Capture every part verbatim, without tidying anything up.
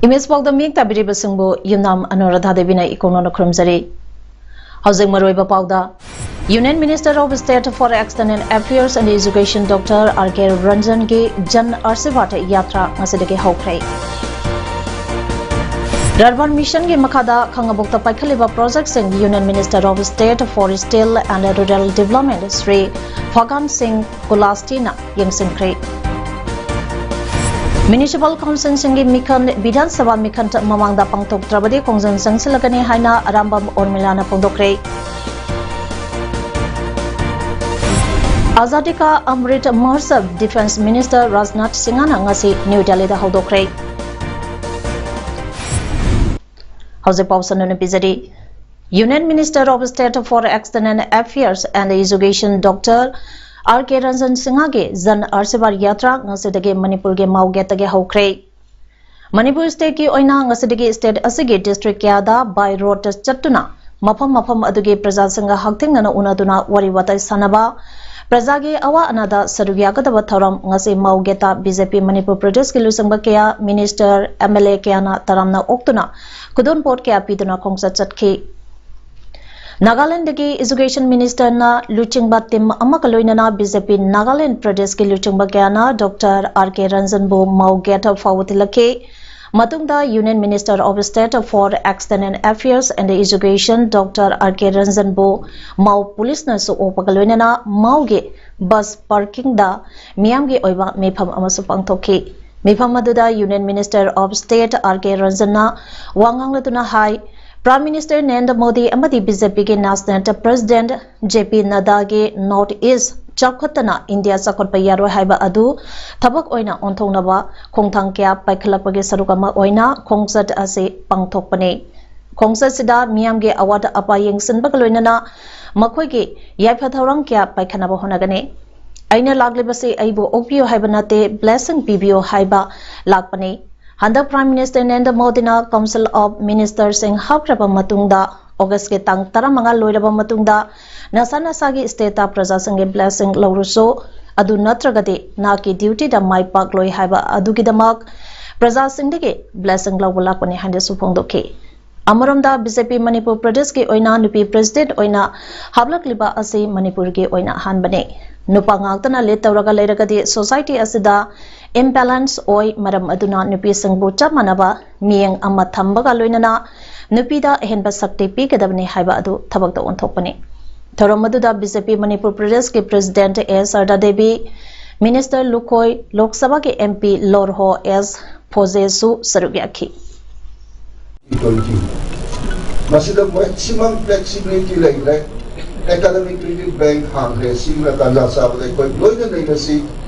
Image ꯄꯥꯎꯗ ꯃꯤꯌꯦꯡ ꯇꯥꯕꯤꯔꯤꯕꯁꯤꯡꯕꯨ ꯌꯨꯝꯅꯥꯝ ꯑꯅꯨꯔꯥꯙꯥ ꯗꯦꯕꯤꯅ ꯏꯀꯣꯛꯅꯅ ꯈꯨꯔꯨꯝꯖꯔꯤ꯫ ꯍꯧꯖꯤꯛ ꯃꯔꯨꯑꯣꯏꯕ ꯄꯥꯎꯗ, Union Minister of State for External Affairs and Education Doctor R K Ranjanꯒꯤ ꯖꯟ ꯑꯥꯔꯁꯤꯕꯥꯗ ꯌꯥꯇ꯭ꯔꯥ ꯉꯁꯤꯗꯒꯤ ꯍꯧꯈ꯭ꯔꯦ꯫ ꯔꯔꯕꯥꯟ ꯃꯤꯁꯟꯒꯤ ꯃꯈꯥꯗ ꯈꯥꯉꯕꯣꯛꯇ ꯄꯥꯏꯈꯠꯂꯤꯕ ꯄ꯭ꯔꯣꯖꯦꯛꯁꯤꯡ Union Minister of State for Steel and Rural Development Shri ꯐꯒꯥꯟ ꯁꯤꯡ ꯀꯨꯂꯥꯁꯇꯤꯅ ꯌꯦꯡꯁꯤꯟꯈ꯭ꯔꯦ꯫ ꯃ꯭ꯌꯨꯅꯤꯁꯤꯄꯥꯜ ꯀꯥꯎꯟꯁꯤꯜꯁꯤꯡꯒꯤ ꯃꯤꯈꯜ ꯕꯤꯙꯥꯟ ꯁꯚꯥ ꯃꯤꯈꯜ ꯃꯃꯥꯡꯗ ꯄꯥꯡꯊꯣꯛꯇ꯭ꯔꯕꯗꯤ ꯈꯣꯡꯖꯪ ꯆꯪꯁꯤꯜꯂꯛꯀꯅꯤ ꯍꯥꯏꯅ ꯑꯔꯥꯝꯕꯝ ꯎꯔꯃꯤꯂꯥꯅ ꯐꯣꯡꯗꯣꯛꯈ꯭ꯔꯦ꯫ ꯑꯖꯥꯗꯤ ꯀꯥ ꯑꯃ꯭ꯔꯤꯠ ꯃꯍꯣꯠꯁꯕ Defence Minister ꯔꯥꯖꯅꯥꯊ ꯁꯤꯡꯍꯅ ꯉꯁꯤ ꯅ꯭ꯌꯨ ꯗꯦꯜꯂꯤꯗ ꯍꯧꯗꯣꯛꯈ꯭ꯔꯦ꯫ ꯍꯧꯖꯤꯛ ꯄꯥꯎ ꯁꯟꯗꯣꯛꯅ ꯄꯤꯖꯔꯤ꯫ Union Minister of State for External Affairs and Education Doctor R K Ranjan ꯁꯤꯡꯍꯒꯤ ꯖꯟ ꯑꯥꯔꯁꯤꯕꯥꯗ ꯌꯥꯇ꯭ꯔꯥ ꯉꯁꯤꯗꯒꯤ ꯃꯅꯤꯄꯨꯔꯒꯤ ꯃꯥꯎ ꯒꯦꯠꯇꯒꯤ ꯍꯧꯈ꯭ꯔꯦ꯫ ꯃꯅꯤꯄꯨꯔ stateꯀꯤ ꯑꯣꯏꯅ ꯉꯁꯤꯗꯒꯤ state ꯑꯁꯤꯒꯤ district ꯀꯌꯥꯗ by road ꯆꯠꯇꯨꯅ ꯃꯐꯝ ꯃꯐꯝ ꯑꯗꯨꯒꯤ ꯄ꯭ꯔꯖꯥꯁꯤꯡꯒ ꯍꯛꯊꯦꯡꯅꯅ ꯎꯅꯗꯨꯅ ꯋꯥꯔꯤ ꯋꯥꯇꯥꯏ ꯁꯥꯟꯅꯕ, ꯄ꯭ꯔꯖꯥꯒꯤ ꯑꯋꯥ ꯑꯅꯥꯗ ꯁꯔꯨꯛ ꯌꯥꯒꯗꯕ ꯊꯧꯔꯝ ꯉꯁꯤ ꯃꯥꯎ ꯒꯦꯠꯇ B J P ꯃꯅꯤꯄꯨꯔ ꯄ꯭ꯔꯗꯦꯁꯀꯤ ꯂꯨꯆꯤꯡꯕ ꯀꯌꯥ, minister, M L A ꯀꯌꯥꯅ ꯇꯔꯥꯝꯅ ꯑꯣꯛꯇꯨꯅ ꯈꯨꯗꯣꯜꯄꯣꯠ ꯀꯌꯥ ꯄꯤꯗꯨꯅ ꯈꯣꯡꯆꯠ ꯆꯠꯈꯤ꯫ ꯅꯥꯒꯥꯂꯦꯟꯗꯒꯤ education ministerꯅ ꯂꯨꯆꯤꯡꯕ team ꯑꯃꯒ ꯂꯣꯏꯅꯅ B J P ꯅꯥꯒꯥꯂꯦꯟ ꯄ꯭ꯔꯗꯦꯁꯀꯤ ꯂꯨꯆꯤꯡꯕ ꯀꯌꯥꯅ Doctor R K ꯔꯟꯖꯟꯕꯨ ꯃꯥꯎ ꯒꯦꯠ ꯐꯥꯎꯕ ꯊꯤꯜꯂꯛꯈꯤ꯫ ꯃꯇꯨꯡꯗ Union Minister of State for External Affairs and Education Doctor R K ꯔꯟꯖꯟꯕꯨ ꯃꯥꯎ ꯄꯨꯂꯤꯁꯅꯁꯨ ꯑꯣꯛꯄꯒ ꯂꯣꯏꯅꯅ ꯃꯥꯎꯒꯤ bus parkingꯗ ꯃꯤꯌꯥꯝꯒꯤ ꯑꯣꯏꯕ ꯃꯤꯐꯝ ꯑꯃꯁꯨ ꯄꯥꯡꯊꯣꯛꯈꯤ꯫ ꯃꯤꯐꯝ ꯑꯗꯨꯗ Union Minister of State R K ꯔꯟꯖꯟꯅ ꯋꯥ ꯉꯥꯡꯂꯗꯨꯅ ꯍꯥꯏ, Prime Minister ꯅꯔꯦꯟꯗ꯭ꯔ ꯃꯣꯗꯤ ꯑꯃꯗꯤ B J Pꯒꯤ National President J P ꯅꯗ꯭ꯗꯥꯒꯤ North East ꯆꯥꯎꯈꯠꯇꯅ ꯏꯟꯗꯤꯌꯥ ꯆꯥꯎꯈꯠꯄ ꯌꯥꯔꯣꯏ ꯍꯥꯏꯕ ꯑꯗꯨ ꯊꯕꯛ ꯑꯣꯏꯅ ꯑꯣꯟꯊꯣꯛꯅꯕ ꯈꯣꯡꯊꯥꯡ ꯀꯌꯥ ꯄꯥꯏꯈꯠꯂꯛꯄꯒꯤ ꯁꯔꯨꯛ ꯑꯃ ꯑꯣꯏꯅ ꯈꯣꯡꯆꯠ ꯑꯁꯤ ꯄꯥꯡꯊꯣꯛꯄꯅꯤ꯫ ꯈꯣꯡꯆꯠꯁꯤꯗ ꯃꯤꯌꯥꯝꯒꯤ ꯑꯋꯥꯠ ꯑꯄꯥ ꯌꯦꯡꯁꯤꯟꯕꯒ ꯂꯣꯏꯅꯅ ꯃꯈꯣꯏꯒꯤ ꯌꯥꯏꯐ ꯊꯧꯔꯥꯡ ꯀꯌꯥ ꯄꯥꯏꯈꯠꯅꯕ ꯍꯣꯠꯅꯒꯅꯤ꯫ ꯑꯩꯅ ꯂꯥꯛꯂꯤꯕꯁꯤ ꯑꯩꯕꯨ ꯑꯣꯛꯄꯤꯌꯨ ꯍꯥꯏꯕ ꯅꯠꯇꯦ, blessing ꯄꯤꯕꯤꯌꯨ ꯍꯥꯏꯕ ꯂꯥꯛꯄꯅꯤ꯫ ꯍꯟꯗꯛ Prime Minister ꯅꯔꯦꯟꯗ꯭ꯔ ꯃꯣꯗꯤꯅ Council of Ministerꯁꯤꯡ ꯍꯥꯞꯈ꯭ꯔꯕ ꯃꯇꯨꯡꯗ, Augustꯀꯤ ꯇꯥꯡ ꯇꯔꯥꯃꯉꯥ ꯂꯣꯏꯔꯕ ꯃꯇꯨꯡꯗ, ꯅꯁꯥ ꯅꯁꯥꯒꯤ stateꯇ ꯄ꯭ꯔꯖꯥꯁꯤꯡꯒꯤ blessing ꯂꯧꯔꯨꯁꯨ, ꯑꯗꯨ ꯅꯠꯇ꯭ꯔꯒꯗꯤ ꯅꯍꯥꯛꯀꯤ dutyꯗ ꯃꯥꯏ ꯄꯥꯛꯂꯣꯏ ꯍꯥꯏꯕ ꯑꯗꯨꯒꯤꯗꯃꯛ ꯄ꯭ꯔꯖꯥꯁꯤꯡꯗꯒꯤ blessing ꯂꯧꯕ ꯂꯥꯛꯄꯅꯤ ꯍꯥꯏꯅꯁꯨ ꯐꯣꯡꯗꯣꯛꯈꯤ꯫ ꯑꯃꯔꯣꯝꯗ, BJP ꯃꯅꯤꯄꯨꯔ ꯄ꯭ꯔꯗꯦꯁꯀꯤ ꯑꯣꯏꯅ ꯅꯨꯄꯤ president ꯑꯣꯏꯅ ꯍꯥꯞꯂꯛꯂꯤꯕ ꯑꯁꯤ ꯃꯅꯤꯄꯨꯔꯒꯤ ꯑꯣꯏꯅ ꯑꯍꯥꯟꯕꯅꯤ꯫ ꯅꯨꯄꯥ ꯉꯥꯛꯇꯅ lead ꯇꯧꯔꯒ ꯂꯩꯔꯒꯗꯤ society ꯑꯁꯤꯗ imbalance ꯑꯣꯏ, ꯃꯔꯝ ꯑꯗꯨꯅ ꯅꯨꯄꯤꯁꯤꯡꯕꯨ ꯆꯞ ꯃꯥꯟꯅꯕ ꯃꯤꯠꯌꯦꯡ ꯑꯃ ꯊꯝꯕꯒ ꯂꯣꯏꯅꯅ ꯅꯨꯄꯤꯗ ꯑꯍꯦꯟꯕ ꯁꯛꯇꯤ ꯄꯤꯒꯗꯕꯅꯤ ꯍꯥꯏꯕ ꯑꯗꯨ ꯊꯕꯛꯇ ꯑꯣꯟꯊꯣꯛꯄꯅꯤ꯫ ꯊꯧꯔꯝ ꯑꯗꯨꯗ BJP ꯃꯅꯤꯄꯨꯔ ꯄ꯭ꯔꯗꯦꯁꯀꯤ president ꯑꯦ ꯁꯔꯗꯥ ꯗꯦꯕꯤ, minister ꯂꯨꯈꯣꯏ, ꯂꯣꯛ ꯁꯚꯥꯒꯤ MP ꯂꯣꯔꯍꯣ ꯑꯦꯁ ꯐꯣꯖꯦꯁꯨ ꯁꯔꯨꯛ ꯌꯥꯈꯤ꯫ ꯇ꯭ꯋꯦꯟꯇꯤ꯫ ꯃꯁꯤꯗ maximum flexibility ꯂꯩꯈ꯭ꯔꯦ꯫ Academic Credit Bank ꯍꯥꯡꯈ꯭ꯔꯦ꯫ ꯁꯤꯃ ꯇꯥꯟꯖꯥ ꯆꯥꯕꯗ ꯑꯩꯈꯣꯏ ꯂꯣꯏꯅ ꯅꯩꯅꯁꯤ꯫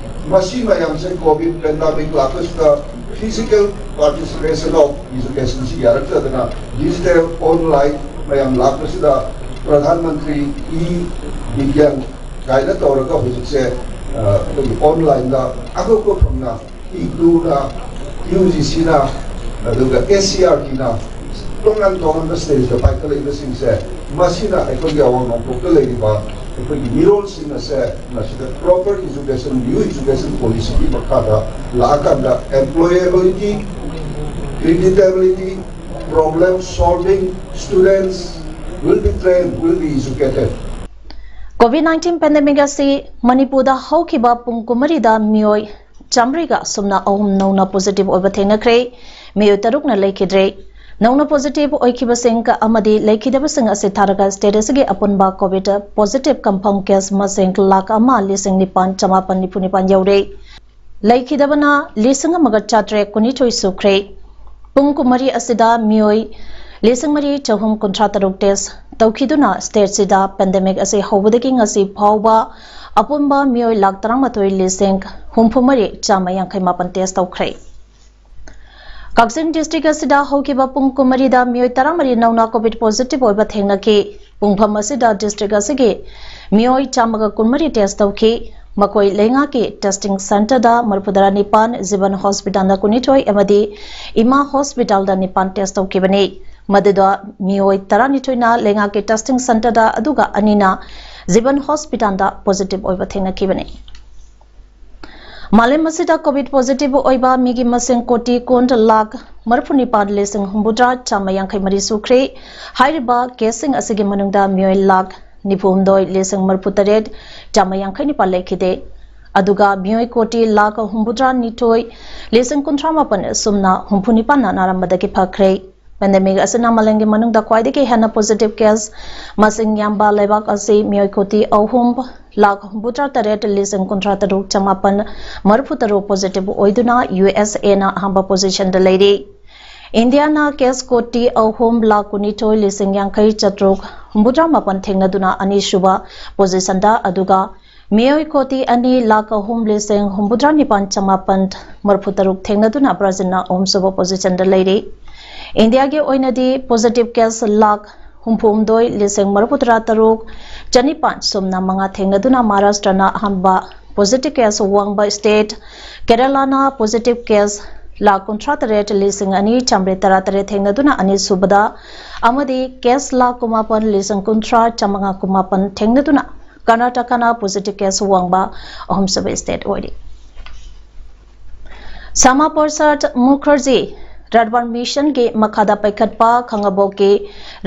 ꯃꯁꯤ ꯃꯌꯥꯝꯁꯦ COVID pandemic ꯂꯥꯛꯄꯁꯤꯗ physical participation of education ꯁꯤ ꯌꯥꯔꯛꯇꯗꯅ digital online ꯃꯌꯥꯝ ꯂꯥꯛꯄꯁꯤꯗ ꯄ꯭ꯔꯙꯥꯟ ꯃꯟꯇ꯭ꯔꯤ E ꯕꯤꯒ꯭ꯌꯥꯟ ꯀꯥꯏꯅ ꯇꯧꯔꯒ ꯍꯧꯖꯤꯛꯁꯦ, ꯑ, ꯑꯩꯈꯣꯏꯒꯤ online ꯗ ꯑꯇꯣꯞꯄ ꯐꯪꯅ ꯏꯒ꯭ꯅꯨꯅ, UGCꯅ, ꯑꯗꯨꯒ SCERTꯅ ꯇꯣꯉꯥꯟ ꯇꯣꯉꯥꯟꯕ stageꯇ ꯄꯥꯏꯈꯠꯂꯛꯏꯕꯁꯤꯡꯁꯦ, ꯃꯁꯤꯅ ꯑꯩꯈꯣꯏꯒꯤ ꯑꯋꯥꯡ ꯅꯣꯡꯄꯣꯛꯇ ꯂꯩꯔꯤꯕ ꯑꯩꯈꯣꯏꯒꯤ ꯃꯤꯔꯣꯜꯁꯤꯡ ꯑꯁꯦ ꯃꯁꯤꯗ proper education, new education policyꯒꯤ ꯃꯈꯥꯗ ꯂꯥꯛꯑꯀꯥꯟꯗ employability, creditability, problem solving, students will be trained, will be educated. COVID nineteen pandemic ꯑꯁꯤ ꯃꯅꯤꯄꯨꯔꯗ ꯍꯧꯈꯤꯕ ꯄꯨꯡ ꯀꯨꯟꯃꯔꯤꯗ ꯃꯤꯑꯣꯏ ꯆꯥꯃꯔꯤꯒ ꯁꯨꯞꯅ ꯑꯍꯨꯝ ꯅꯧꯅ positive ꯑꯣꯏꯕ ꯊꯦꯡꯅꯈ꯭ꯔꯦ꯫ ꯃꯤꯑꯣꯏ ꯇꯔꯨꯛꯅ ꯂꯩꯈꯤꯗ꯭ꯔꯦ꯫ ꯅꯧꯅ positive ꯑꯣꯏꯈꯤꯕꯁꯤꯡ ꯑꯃꯗꯤ ꯂꯩꯈꯤꯗꯕꯁꯤꯡ ꯑꯁꯤ ꯊꯥꯔꯒ state ꯑꯁꯤꯒꯤ ꯑꯄꯨꯟꯕ COVID positive confirm case ꯃꯁꯤꯡ ꯂꯥꯈ ꯑꯃ ꯂꯤꯁꯤꯡ ꯅꯤꯄꯥꯟ ꯆꯃꯥꯄꯟ ꯅꯤꯐꯨ ꯅꯤꯄꯥꯟ ꯌꯧꯔꯦ꯫ ꯂꯩꯈꯤꯗꯕꯅ ꯂꯤꯁꯤꯡ ꯑꯃꯒ ꯆꯥꯇ꯭ꯔꯦꯠ ꯀꯨꯟꯅꯤꯊꯣꯏ ꯁꯨꯈ꯭ꯔꯦ꯫ ꯄꯨꯡ ꯀꯨꯟꯃꯔꯤ ꯑꯁꯤꯗ ꯃꯤꯑꯣꯏ ꯂꯤꯁꯤꯡ ꯃꯔꯤ ꯆꯍꯨꯝ ꯀꯨꯟꯊ꯭ꯔꯥ ꯇꯔꯨꯛ test ꯇꯧꯈꯤꯗꯨꯅ ꯁ꯭ꯇꯦꯠꯁꯤꯗ ꯄꯦꯟꯗꯦꯃꯤꯛ ꯑꯁꯤ ꯍꯧꯕꯗꯒꯤ ꯉꯁꯤ ꯐꯥꯎꯕ ꯑꯄꯨꯟꯕ ꯃꯤꯑꯣꯏ ꯂꯥꯈ ꯇꯔꯥꯃꯥꯊꯣꯏ ꯂꯤꯁꯤꯡ ꯍꯨꯝꯐꯨ ꯃꯔꯤ ꯆꯥꯝꯃ ꯌꯥꯡꯈꯩ ꯃꯥꯄꯟ ꯇꯦꯁ ꯇꯧꯈ꯭ꯔꯦ꯫ ꯀꯛꯆꯤꯡ ꯗꯤꯁꯇ꯭ꯔꯤꯛ ꯑꯁꯤꯗ ꯍꯧꯈꯤꯕ ꯄꯨꯡ ꯀꯨꯟꯃꯔꯤꯗ ꯃꯤꯑꯣꯏ ꯇꯔꯥꯃꯔꯤ ꯅꯧꯅ ꯀꯣꯚꯤꯗ ꯄꯣꯖꯤꯇꯤꯚ ꯑꯣꯏꯕ ꯊꯦꯡꯅꯈꯤ꯫ ꯄꯨꯡꯐꯝ ꯑꯁꯤꯗ ꯗꯤꯁꯇ꯭ꯔꯤꯛ ꯑꯁꯤꯒꯤ ꯃꯤꯑꯣꯏ ꯆꯥꯝꯃꯒ ꯀꯨꯟꯃꯔꯤ ꯇꯦꯁ ꯇꯧꯈꯤ꯫ ꯃꯈꯣꯏ ꯂꯩꯉꯥꯛꯀꯤ ꯇꯦꯁꯇꯤꯡ ꯁꯦꯟꯇꯔꯗ ꯃꯔꯤꯐꯨꯇꯔꯥ ꯅꯤꯄꯥꯟ, ꯖꯤꯕꯟ ꯍꯣꯁꯄꯤꯇꯥꯜꯗ ꯀꯨꯟꯅꯤꯊꯣꯏ ꯑꯃꯗꯤ ꯏꯃꯥ ꯍꯣꯁꯄꯤꯇꯥꯜꯗ ꯅꯤꯄꯥꯟ ꯇꯦꯁ ꯇꯧꯈꯤꯕꯅꯤ꯫ ꯃꯗꯨꯗ ꯃꯤꯑꯣꯏ ꯇꯔꯥꯅꯤꯊꯣꯏꯅ ꯂꯩꯉꯥꯛꯀꯤ ꯇꯦꯁꯇꯤꯡ ꯁꯦꯟꯇꯔꯗ, ꯑꯗꯨꯒ ꯑꯅꯤꯅ ꯖꯤꯕꯟ ꯍꯣꯁꯄꯤꯇꯥꯜꯗ ꯄꯣꯖꯤꯇꯤꯚ ꯑꯣꯏꯕ ꯊꯦꯡꯅꯈꯤꯕꯅꯤ꯫ ꯃꯥꯂꯦꯝ ꯑꯁꯤꯗ ꯀꯣꯚꯤꯗ ꯄꯣꯖꯤꯇꯤꯚ ꯑꯣꯏꯕ ꯃꯤꯒꯤ ꯃꯁꯤꯡ ꯀꯣꯇꯤ ꯀꯨꯟ ꯂꯥꯈ ꯃꯔꯤꯐꯨ ꯅꯤꯄꯥꯟ ꯂꯤꯁꯤꯡ ꯍꯨꯝꯐꯨꯇꯔꯥ ꯆꯥꯝꯃ ꯌꯥꯡꯈꯩ ꯃꯔꯤ ꯁꯨꯈ꯭ꯔꯦ꯫ ꯍꯥꯏꯔꯤꯕ ꯀꯦꯁꯁꯤꯡ ꯑꯁꯤꯒꯤ ꯃꯅꯨꯡꯗ ꯃꯤꯑꯣꯏ ꯂꯥꯈ ꯅꯤꯐꯨ ꯍꯨꯝꯗꯣꯏ ꯂꯤꯁꯤꯡ ꯃꯔꯤꯐꯨ ꯇꯔꯦꯠ ꯆꯥꯝꯃ ꯌꯥꯡꯈꯩ ꯅꯤꯄꯥꯟ ꯂꯩꯈꯤꯗꯦ꯫ ꯑꯗꯨꯒ ꯃꯤꯑꯣꯏ ꯀꯣꯇꯤ ꯂꯥꯈ ꯍꯨꯝꯐꯨꯇꯔꯥ ꯅꯤꯊꯣꯏ ꯂꯤꯁꯤꯡ ꯀꯨꯟꯊ꯭ꯔꯥ ꯃꯥꯄꯟ ꯁꯨꯞꯅ ꯍꯨꯝꯐꯨ ꯅꯤꯄꯥꯟꯅ ꯅꯥꯔꯝꯕꯗꯒꯤ ꯐꯈ꯭ꯔꯦ꯫ ꯄꯦꯟꯗꯦꯃꯤꯛ ꯑꯁꯤꯅ ꯃꯥꯂꯦꯝꯒꯤ ꯃꯅꯨꯡꯗ ꯈ꯭ꯋꯥꯏꯗꯒꯤ ꯍꯦꯟꯅ ꯄꯣꯖꯤꯇꯤꯚ ꯀꯦꯁ ꯃꯁꯤꯡ ꯌꯥꯝꯕ ꯂꯩꯕꯥꯛ ꯑꯁꯤ ꯃꯤꯑꯣꯏ ꯀꯣꯇꯤ ꯑꯍꯨꯝ ꯂꯥꯈ ꯍꯨꯝꯐꯨꯇꯔꯥ ꯇꯔꯦꯠ ꯂꯤꯁꯤꯡ ꯀꯨꯟꯊ꯭ꯔꯥ ꯇꯔꯨꯛ ꯆꯃꯥꯄꯟ ꯃꯔꯤꯐꯨ ꯇꯔꯨꯛ ꯄꯣꯖꯤꯇꯤꯚ ꯑꯣꯏꯗꯨꯅ ꯌꯨ ꯑꯦꯁ ꯑꯦꯅ ꯑꯍꯥꯟꯕ ꯄꯣꯖꯤꯁꯟꯗ ꯂꯩꯔꯤ꯫ ꯏꯟꯗꯤꯌꯥꯅ ꯀꯦꯁ ꯀꯣꯇꯤ ꯑꯍꯨꯝ ꯂꯥꯈ ꯀꯨꯟꯅꯤꯊꯣꯏ ꯂꯤꯁꯤꯡ ꯌꯥꯡꯈꯩ ꯆꯥꯇ꯭ꯔꯨꯛ ꯍꯨꯝꯐꯨꯇꯔꯥ ꯃꯥꯄꯟ ꯊꯦꯡꯅꯗꯨꯅ ꯑꯅꯤꯁꯨꯕ ꯄꯣꯖꯤꯁꯟꯗ, ꯑꯗꯨꯒ ꯃꯤꯑꯣꯏ ꯀꯣꯇꯤ ꯑꯅꯤ ꯂꯥꯈ ꯑꯍꯨꯝ ꯂꯤꯁꯤꯡ ꯍꯨꯝꯐꯨꯇꯔꯥ ꯅꯤꯄꯥꯟ ꯆꯃꯥꯄꯟ ꯃꯔꯤꯐꯨ ꯇꯔꯨꯛ ꯊꯦꯡꯅꯗꯨꯅ ꯕ꯭ꯔꯥꯖꯤꯜꯅ ꯑꯍꯨꯝꯁꯨꯕ ꯄꯣꯖꯤꯁꯟꯗ ꯂꯩꯔꯤ꯫ ꯏꯟꯗꯤꯌꯥꯒꯤ ꯑꯣꯏꯅꯗꯤ ꯄꯣꯖꯤꯇꯤꯚ ꯀꯦꯁ ꯂꯥꯈ ꯍꯨꯝꯐꯨ ꯍꯨꯝꯗꯣꯏ ꯂꯤꯁꯤꯡ ꯃꯔꯤꯐꯨꯇꯔꯥ ꯇꯔꯨꯛ ꯆꯅꯤꯄꯥꯟ ꯁꯨꯞꯅ ꯃꯉꯥ ꯊꯦꯡꯅꯗꯨꯅ ꯃꯍꯥꯔꯥꯁꯇ꯭ꯔꯅ ꯑꯍꯥꯟꯕ ꯄꯣꯖꯤꯇꯤꯚ ꯀꯦꯁ ꯋꯥꯡꯕ ꯁ꯭ꯇꯦꯠ, ꯀꯦꯔꯂꯥꯅ ꯄꯣꯖꯤꯇꯤꯚ ꯀꯦꯁ ꯂꯥꯈ ꯀꯨꯟꯊ꯭ꯔꯥ ꯇꯔꯦꯠ ꯂꯤꯁꯤꯡ ꯑꯅꯤ ꯆꯥꯃꯔꯤ ꯇꯔꯥ ꯇꯔꯦꯠ ꯊꯦꯡꯅꯗꯨꯅ ꯑꯅꯤꯁꯨꯕꯗ, ꯑꯃꯗꯤ ꯀꯦꯁ ꯂꯥꯈ ꯀꯨꯟꯃꯥꯄꯟ ꯂꯤꯁꯤꯡ ꯀꯨꯟꯊ꯭ꯔꯥ ꯆꯥꯃꯉꯥ ꯀꯨꯟꯃꯥꯄꯟ ꯊꯦꯡꯅꯗꯨꯅ ꯀꯔꯅꯥꯇꯀꯥꯅ ꯄꯣꯖꯤꯇꯤꯚ ꯀꯦꯁ ꯋꯥꯡꯕ ꯑꯍꯨꯝꯁꯨꯕ ꯁ꯭ꯇꯦꯠ ꯑꯣꯏꯔꯤ꯫ ꯁ꯭ꯌꯥꯃꯥ ꯄ꯭ꯔꯁꯥꯗ ꯃꯨꯈꯔꯖꯤ ꯔꯔꯕꯟ ꯃꯤꯁꯟꯒꯤ ꯃꯈꯥꯗ ꯄꯥꯏꯈꯠꯄ ꯈꯥꯡꯉꯕꯣꯛꯀꯤ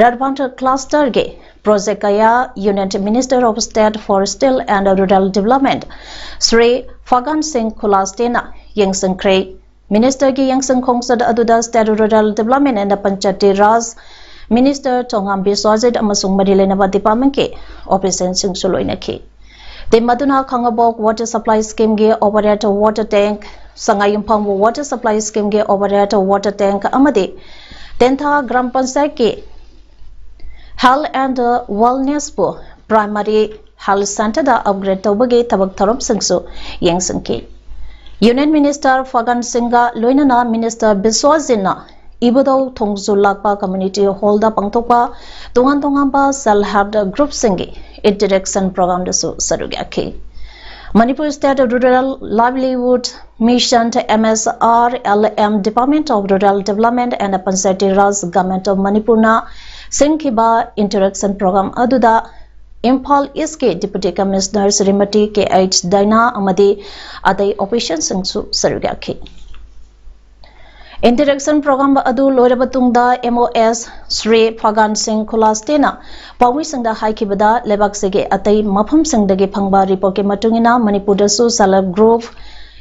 ꯔꯔꯕꯟ ꯀ꯭ꯂꯁꯇꯔꯒꯤ ꯄ꯭ꯔꯣꯖꯦꯛ ꯀꯌꯥ Union Minister of State for Steel and Rural Development Shri Phagan Singh ꯈꯨꯂꯥꯁꯇꯦꯅ ꯌꯦꯡꯁꯤꯟꯈ꯭ꯔꯦ꯫ ꯃꯤꯅꯤꯁꯇꯔꯒꯤ ꯌꯦꯡꯁꯤꯟ ꯈꯣꯡꯆꯠ ꯑꯗꯨꯗ State Rural Development and Panchayati Raj Minister ꯊꯣꯉꯥꯝ ꯕꯤꯁ꯭ꯋꯥꯖꯤꯠ ꯑꯃꯁꯨꯡ ꯃꯔꯤ ꯂꯩꯅꯕ ꯗꯤꯄꯥꯔꯠꯃꯦꯟꯠꯀꯤ ꯑꯣꯐꯤꯁꯤꯌꯦꯜꯁꯤꯡꯁꯨ ꯂꯣꯏꯅꯈꯤ꯫ ꯇꯤꯝ ꯑꯗꯨꯅ ꯈꯥꯡꯉꯕꯣꯛ ꯋꯥꯇꯔ ꯁꯄ꯭ꯂꯥꯏ ꯁ꯭ꯀꯤꯝꯒꯤ ꯑꯣꯚꯔꯍꯦꯗ ꯋꯥꯇꯔ ꯇꯦꯡꯛ, ꯁꯉꯥꯏꯌꯨꯝꯐꯝ ꯋꯥꯇꯔ ꯁꯄ꯭ꯂꯥꯏ ꯁ꯭ꯀꯤꯝꯒꯤ ꯑꯣꯚꯔꯍꯦꯗ ꯋꯥꯇꯔ ꯇꯦꯡꯛ ꯑꯃꯗꯤ ꯇꯦꯟꯊꯥ ꯒ꯭ꯔꯥꯝ ꯄꯟꯆꯥꯌꯠꯀꯤ Health and Wellness ꯄꯨ Primary Health Centre ꯗ upgrade ꯇꯧꯕꯒꯤ ꯊꯕꯛ ꯊꯧꯔꯝꯁꯤꯡꯁꯨ ꯌꯦꯡꯁꯤꯟꯈꯤ꯫ Union Minister ꯐꯒꯟ ꯁꯤꯡꯒ ꯂꯣꯏꯅꯅ Minister ꯕꯤꯁ꯭ꯋꯖꯤꯠꯅ ꯏꯕꯨꯙꯧ ꯊꯣꯡꯖꯨ ꯂꯥꯛꯄ Community Hall ꯗ ꯄꯥꯡꯊꯣꯛꯄ ꯇꯣꯉꯥꯟ ꯇꯣꯉꯥꯟꯕ Self Help Group ꯁꯤꯡꯒꯤ interaction program ꯗꯁꯨ ꯁꯔꯨꯛ ꯌꯥꯈꯤ꯫ Manipur State Rural Livelihood Mission, M S R L M, Department of Rural Development and Panchayati Raj, Government of Manipur ꯅ ꯁꯤꯟꯈꯤꯕ interaction program ꯑꯗꯨꯗ ꯏꯝꯐꯥꯜ East ꯀꯤ Deputy Commissioner ꯁ꯭ꯔꯤꯃꯇꯤ ꯀꯦ ꯑꯩꯆ ꯗꯥꯏꯅꯥ ꯑꯃꯗꯤ ꯑꯇꯩ official ꯁꯤꯡꯁꯨ ꯁꯔꯨꯛ ꯌꯥꯈꯤ꯫ Interaction program ꯑꯗꯨ ꯂꯣꯏꯔꯕ ꯇꯨꯡꯗ M O S ꯁ꯭ꯔꯤ ꯐꯒꯥꯟ ꯁꯤꯡ ꯈꯨꯂꯥꯁꯇꯦꯅ ꯄꯥꯎꯃꯤꯁꯤꯡꯗ ꯍꯥꯏꯈꯤꯕꯗ, ꯂꯩꯕꯥꯛꯁꯤꯒꯤ ꯑꯇꯩ ꯃꯐꯝꯁꯤꯡꯗꯒꯤ ꯐꯪꯕ report ꯀꯤ ꯃꯇꯨꯡ ꯏꯟꯅ ꯃꯅꯤꯄꯨꯔꯗꯁꯨ Self Help Group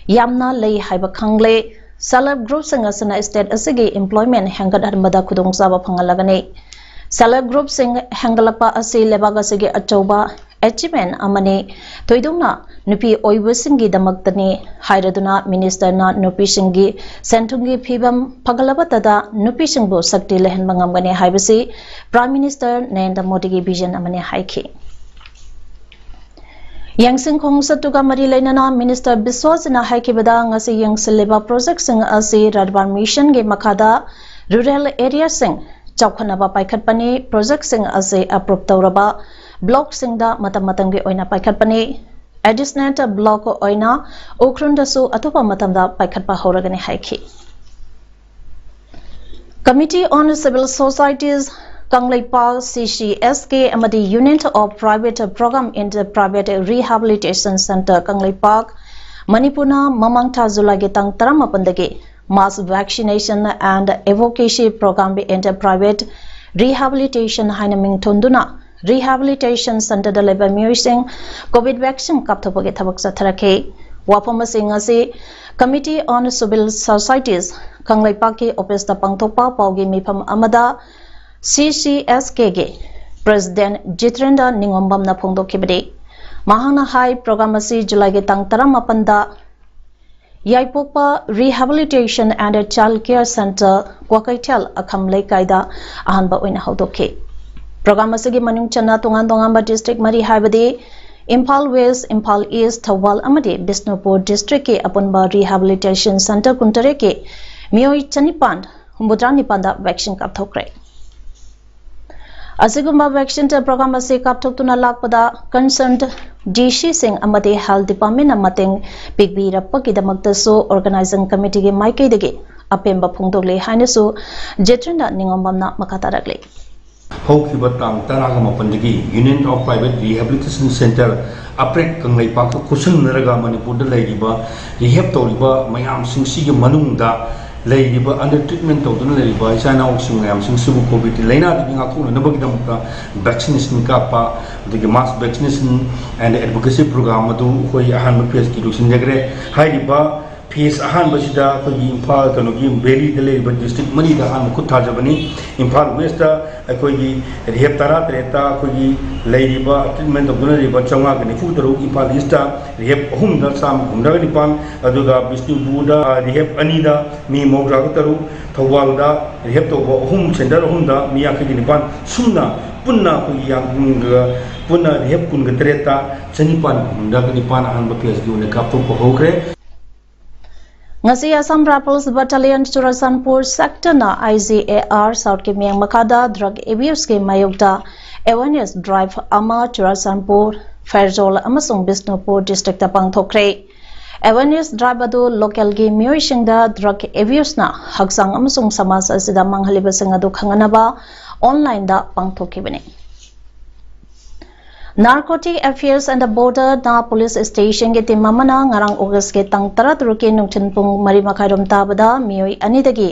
ꯌꯥꯝꯅ ꯂꯩ ꯍꯥꯏꯕ ꯈꯪꯂꯦ꯫ Self Help Group ꯁꯤꯡ ꯑꯁꯤꯅ state ꯑꯁꯤꯒꯤ employment ꯍꯦꯟꯒꯠꯍꯟꯕꯗ ꯈꯨꯗꯣꯡꯆꯥꯕ ꯐꯪꯍꯜꯂꯒꯅꯤ꯫ Self Help Group ꯁꯤꯡ ꯍꯦꯟꯒꯠꯂꯛꯄ ꯑꯁꯤ ꯂꯩꯕꯥꯛ ꯑꯁꯤꯒꯤ ꯑꯆꯧꯕ achievement ꯑꯃꯅꯤ꯫ ꯊꯣꯏꯗꯣꯛꯅ ꯅꯨꯄꯤ ꯑꯣꯏꯕꯁꯤꯡꯒꯤꯗꯃꯛꯇꯅꯤ ꯍꯥꯏꯔꯗꯨꯅ Minister ꯅ ꯅꯨꯄꯤꯁꯤꯡꯒꯤ ꯁꯦꯟ-ꯊꯨꯝꯒꯤ ꯐꯤꯕꯝ ꯐꯒꯠꯂꯕꯇꯗ ꯅꯨꯄꯤꯁꯤꯡꯕꯨ ꯁꯛꯇꯤ ꯂꯩꯍꯟꯕ ꯉꯝꯒꯅꯤ ꯍꯥꯏꯕꯁꯤ Prime Minister ꯅꯔꯦꯟꯗ꯭ꯔ ꯃꯣꯗꯤꯒꯤ vision ꯑꯃꯅꯤ ꯍꯥꯏꯈꯤ꯫ ꯌꯦꯡꯁꯤꯟ ꯈꯣꯡꯁꯠꯇꯨꯒ ꯃꯔꯤ ꯂꯩꯅꯅ Minister ꯕꯤꯁ꯭ꯋꯖꯤꯠꯅ ꯍꯥꯏꯈꯤꯕꯗ, ꯉꯁꯤ ꯌꯦꯡꯁꯤꯜꯂꯤꯕ project ꯁꯤꯡ ꯑꯁꯤ Radban Mission ꯒꯤ ꯃꯈꯥꯗ rural area ꯁꯤꯡ ꯆꯥꯎꯈꯠꯅꯕ ꯄꯥꯏꯈꯠꯄꯅꯤ꯫ Project ꯁꯤꯡ ꯑꯁꯤ approve ꯇꯧꯔꯕ block ꯁꯤꯡꯗ ꯃꯇꯝ ꯃꯇꯝꯒꯤ ꯑꯣꯏꯅ ꯄꯥꯏꯈꯠꯄꯅꯤ꯫ Additional block ꯑꯣꯏꯅ ꯎꯈ꯭ꯔꯨꯜꯗꯁꯨ ꯑꯊꯨꯕ ꯃꯇꯝꯗ ꯄꯥꯏꯈꯠꯄ ꯍꯧꯔꯒꯅꯤ ꯍꯥꯏꯈꯤ꯫ Committee on Civil Societies, Kangleipak, C C S K ꯑꯃꯗꯤ Union of Private Program in the Private Rehabilitation Centre, Kangleipak, ꯃꯅꯤꯄꯨꯔꯅ ꯃꯃꯥꯡ ꯊꯥ ꯖꯨꯂꯥꯏꯒꯤ ꯇꯥꯡ ꯇꯔꯥꯃꯥꯄꯟꯗꯒꯤ Mass Vaccination and Advocacy Program in the Private Rehabilitation ꯍꯥꯏꯅ ꯃꯤꯡ ꯊꯣꯟꯗꯨꯅ Rehabilitation Centre ꯗ ꯂꯩꯕ ꯃꯤꯑꯣꯏꯁꯤꯡ COVID vaccine ꯀꯥꯞꯊꯣꯛꯄꯒꯤ ꯊꯕꯛ ꯆꯠꯊꯔꯛꯈꯤ꯫ ꯋꯥꯐꯝ ꯑꯁꯤ ꯉꯁꯤ Committee on Civil Societies, ꯀꯪꯂꯩꯄꯥꯛꯀꯤ office ꯇ ꯄꯥꯡꯊꯣꯛꯄ ꯄꯥꯎꯒꯤ ꯃꯤꯐꯝ ꯑꯃꯗ C C S K ꯒꯤ President ꯖꯤꯇꯦꯟꯗ꯭ꯔ ꯅꯤꯉꯣꯝꯕꯝꯅ ꯐꯣꯡꯗꯣꯛꯈꯤꯕꯅꯤ꯫ ꯃꯍꯥꯛꯅ ꯍꯥꯏ, program ꯑꯁꯤ ꯖꯨꯂꯥꯏꯒꯤ ꯇꯥꯡ ꯇꯔꯥꯃꯥꯄꯟꯗ ꯌꯥꯏꯄꯣꯛꯄ Rehabilitation and Child Care Centre, Kwakeithel ꯑꯈꯝ ꯂꯩꯀꯥꯏꯗ ꯑꯍꯥꯟꯕ ꯑꯣꯏꯅ ꯍꯧꯗꯣꯛꯈꯤ꯫ ꯄ꯭ꯔꯣꯒ꯭ꯔꯥꯝ ꯑꯁꯤꯒꯤ ꯃꯅꯨꯡ ꯆꯟꯅ ꯇꯣꯉꯥꯟ ꯇꯣꯉꯥꯟꯕ ꯗꯤꯁꯇ꯭ꯔꯤꯛ ꯃꯔꯤ, ꯍꯥꯏꯕꯗꯤ ꯏꯝꯐꯥꯜ ꯋꯦꯁ, ꯏꯝꯐꯥꯜ ꯏꯁ, ꯊꯧꯕꯥꯜ ꯑꯃꯗꯤ ꯕꯤꯁꯅꯨꯄꯨꯔ ꯗꯤꯁꯇ꯭ꯔꯤꯛꯀꯤ ꯑꯄꯨꯟꯕ ꯔꯤꯍꯦꯕꯤꯂꯤꯇꯦꯁꯟ ꯁꯦꯟꯇꯔ ꯀꯨꯟꯇꯔꯦꯠꯀꯤ ꯃꯤꯑꯣꯏ ꯆꯅꯤꯄꯥꯟ ꯍꯨꯝꯐꯨꯇꯔꯥ ꯅꯤꯄꯥꯟꯗ ꯚꯦꯛꯁꯤꯟ ꯀꯥꯞꯊꯣꯛꯈ꯭ꯔꯦ꯫ ꯑꯁꯤꯒꯨꯝꯕ ꯚꯦꯛꯁꯤꯟ ꯄ꯭ꯔꯣꯒ꯭ꯔꯥꯝ ꯑꯁꯤ ꯀꯥꯞꯊꯣꯛꯇꯨꯅ ꯂꯥꯛꯄꯗ ꯀꯟꯁꯔꯟ ꯗꯤ ꯁꯤꯁꯤꯡ ꯑꯃꯗꯤ ꯍꯦꯜꯊ ꯗꯤꯄꯥꯔꯠꯃꯦꯟꯅ ꯃꯇꯦꯡ ꯄꯤꯕꯤꯔꯛꯄꯒꯤꯗꯃꯛꯇꯁꯨ ꯑꯣꯔꯒꯅꯥꯏꯖꯤꯡ ꯀꯃꯤꯇꯤꯒꯤ ꯃꯥꯏꯀꯩꯗꯒꯤ ꯑꯄꯦꯟꯕ ꯐꯣꯡꯗꯣꯛꯂꯤ ꯍꯥꯏꯅꯁꯨ ꯖꯦꯇ꯭ꯔꯤꯟꯗ ꯅꯤꯉꯣꯝꯕꯝꯅ ꯃꯈꯥ ꯇꯥꯔꯛꯂꯤ꯫ ꯍꯧꯈꯤꯕ ꯇꯥꯡ ꯇꯔꯥꯒ ꯃꯥꯄꯟꯗꯒꯤ Union of Private Rehabilitation Centre, ꯑꯄ꯭ꯔꯦꯛ ꯀꯪꯂꯩꯄꯥꯛꯀ ꯈꯨꯠꯁꯝꯅꯔꯒ ꯃꯅꯤꯄꯨꯔꯗ ꯂꯩꯔꯤꯕ ꯔꯤꯍꯦꯞ ꯇꯧꯔꯤꯕ ꯃꯌꯥꯝꯁꯤꯡꯁꯤꯒꯤ ꯃꯅꯨꯡꯗ ꯂꯩꯔꯤꯕ, under treatment ꯇꯧꯗꯨꯅ ꯂꯩꯔꯤꯕ ꯏꯆꯥ ꯏꯅꯥꯎꯁꯤꯡ ꯃꯌꯥꯝꯁꯤꯡꯁꯤꯕꯨ ꯀꯣꯚꯤꯗ ꯂꯥꯏꯅꯥꯗꯒꯤ ꯉꯥꯛꯊꯣꯛꯅꯅꯕꯒꯤꯗꯃꯛꯇ ꯚꯦꯛꯁꯤꯅꯦꯁꯟ ꯀꯥꯞꯄ, ꯑꯗꯒꯤ mass vaccination and advocacy program ꯑꯗꯨ ꯑꯩꯈꯣꯏ ꯑꯍꯥꯟꯕ ꯐꯦꯁꯀꯤ ꯂꯣꯏꯁꯤꯟꯖꯈ꯭ꯔꯦ꯫ ꯍꯥꯏꯔꯤꯕ ꯐꯦꯁ ꯑꯍꯥꯟꯕꯁꯤꯗ ꯑꯩꯈꯣꯏꯒꯤ ꯏꯝꯐꯥꯜ, ꯀꯩꯅꯣꯒꯤ, ꯚꯦꯂꯤꯗ ꯂꯩꯔꯤꯕ ꯗꯤꯁꯇ꯭ꯔꯤꯛ ꯃꯔꯤꯗ ꯑꯍꯥꯟꯕ ꯈꯨꯠ ꯊꯥꯖꯕꯅꯤ꯫ ꯏꯝꯐꯥꯜ ꯋꯦꯁꯇ ꯑꯩꯈꯣꯏꯒꯤ ꯔꯤꯍꯦꯞ ꯇꯔꯥ ꯇꯔꯦꯠꯇ ꯑꯩꯈꯣꯏꯒꯤ ꯂꯩꯔꯤꯕ, ꯇ꯭ꯔꯤꯠꯃꯦꯟ ꯇꯧꯗꯨꯅ ꯂꯩꯔꯤꯕ ꯆꯥꯝꯃꯉꯥꯒ ꯅꯤꯐꯨ ꯇꯔꯨꯛ, ꯏꯝꯐꯥꯜ ꯏꯁꯇ ꯔꯤꯍꯦꯞ ꯑꯍꯨꯝꯗ ꯆꯥꯝꯃ ꯍꯨꯝꯗ꯭ꯔꯥꯒ ꯅꯤꯄꯥꯟ, ꯑꯗꯨꯒ ꯕꯤꯁꯅꯨꯄꯨꯔꯗ, ꯑ, ꯔꯤꯍꯦꯞ ꯑꯅꯤꯗ ꯃꯤ ꯃꯧꯗ꯭ꯔꯥꯒ ꯇꯔꯨꯛ, ꯊꯧꯕꯥꯜꯗ ꯔꯤꯍꯦꯞ ꯇꯧꯕ ꯑꯍꯨꯝ, ꯁꯦꯟꯇꯔ ꯑꯍꯨꯝꯗ ꯃꯤ ꯌꯥꯡꯈꯩꯒ ꯅꯤꯄꯥꯟ, ꯁꯨꯝꯅ ꯄꯨꯟꯅ ꯑꯩꯈꯣꯏꯒꯤ ꯌꯥꯝ, ꯄꯨꯟꯅ ꯔꯤꯍꯦꯞ ꯀꯨꯟꯒ ꯇꯔꯦꯠꯇ ꯆꯅꯤꯄꯥꯟ ꯍꯨꯝꯗ꯭ꯔꯥꯒ ꯅꯤꯄꯥꯟ ꯑꯍꯥꯟꯕ ꯐꯦꯁꯀꯤ ꯑꯣꯏꯅ ꯀꯥꯞꯊꯣꯛꯄ ꯍꯧꯈ꯭ꯔꯦ꯫ ꯉꯁꯤ ꯑꯁꯥꯝ ꯔꯥꯏꯐꯜꯁ ꯕꯠꯇꯥꯂꯤꯌꯟ ꯆꯨꯔꯆꯥꯟꯄꯨꯔ ꯁꯦꯛꯇꯔꯅ ꯑꯥꯏ ꯖꯤ ꯑꯦ ꯑꯥꯔ ꯁꯥꯎꯠꯀꯤ ꯃꯤꯌꯥꯝ ꯃꯈꯥꯗ ꯗ꯭ꯔꯒ ꯑꯦꯕ꯭ꯌꯨꯁꯀꯤ ꯃꯥꯌꯣꯛꯇ ꯑꯦꯋꯦꯔꯅꯦꯁ ꯗ꯭ꯔꯥꯏꯚ ꯑꯃ ꯆꯨꯔꯆꯥꯟꯄꯨꯔ, ꯐꯦꯔꯖꯣꯜ ꯑꯃꯁꯨꯡ ꯕꯤꯁꯅꯨꯄꯨꯔ ꯗꯤꯁꯇ꯭ꯔꯤꯛꯇ ꯄꯥꯡꯊꯣꯛꯈ꯭ꯔꯦ꯫ ꯑꯦꯋꯦꯔꯅꯦꯁ ꯗ꯭ꯔꯥꯏꯚ ꯑꯗꯨ ꯂꯣꯀꯦꯜꯒꯤ ꯃꯤꯑꯣꯏꯁꯤꯡꯗ ꯗ꯭ꯔꯒ ꯑꯦꯕ꯭ꯌꯨꯁꯅ ꯍꯛꯆꯥꯡ ꯑꯃꯁꯨꯡ ꯁꯃꯥꯖ ꯑꯁꯤꯗ ꯃꯥꯡꯍꯜꯂꯤꯕꯁꯤꯡ ꯑꯗꯨ ꯈꯪꯍꯟꯅꯕ ꯑꯣꯟꯂꯥꯏꯟꯗ ꯄꯥꯡꯊꯣꯛꯈꯤꯕꯅꯤ꯫ Narcotic Affairs and Border ꯅꯥ ꯄꯨꯂꯤꯁ ꯁ꯭ꯇꯦꯁꯟꯒꯤ ꯇꯤꯝ ꯑꯃꯅ ꯉꯔꯥꯡ ꯑꯣꯒꯁꯀꯤ ꯇꯥꯡ ꯇꯔꯥꯇꯔꯨꯛꯀꯤ ꯅꯨꯡꯊꯤꯜ ꯄꯨꯡ ꯃꯔꯤ ꯃꯈꯥꯏꯔꯣꯝ ꯇꯥꯕꯗ ꯃꯤꯑꯣꯏ ꯑꯅꯤꯗꯒꯤ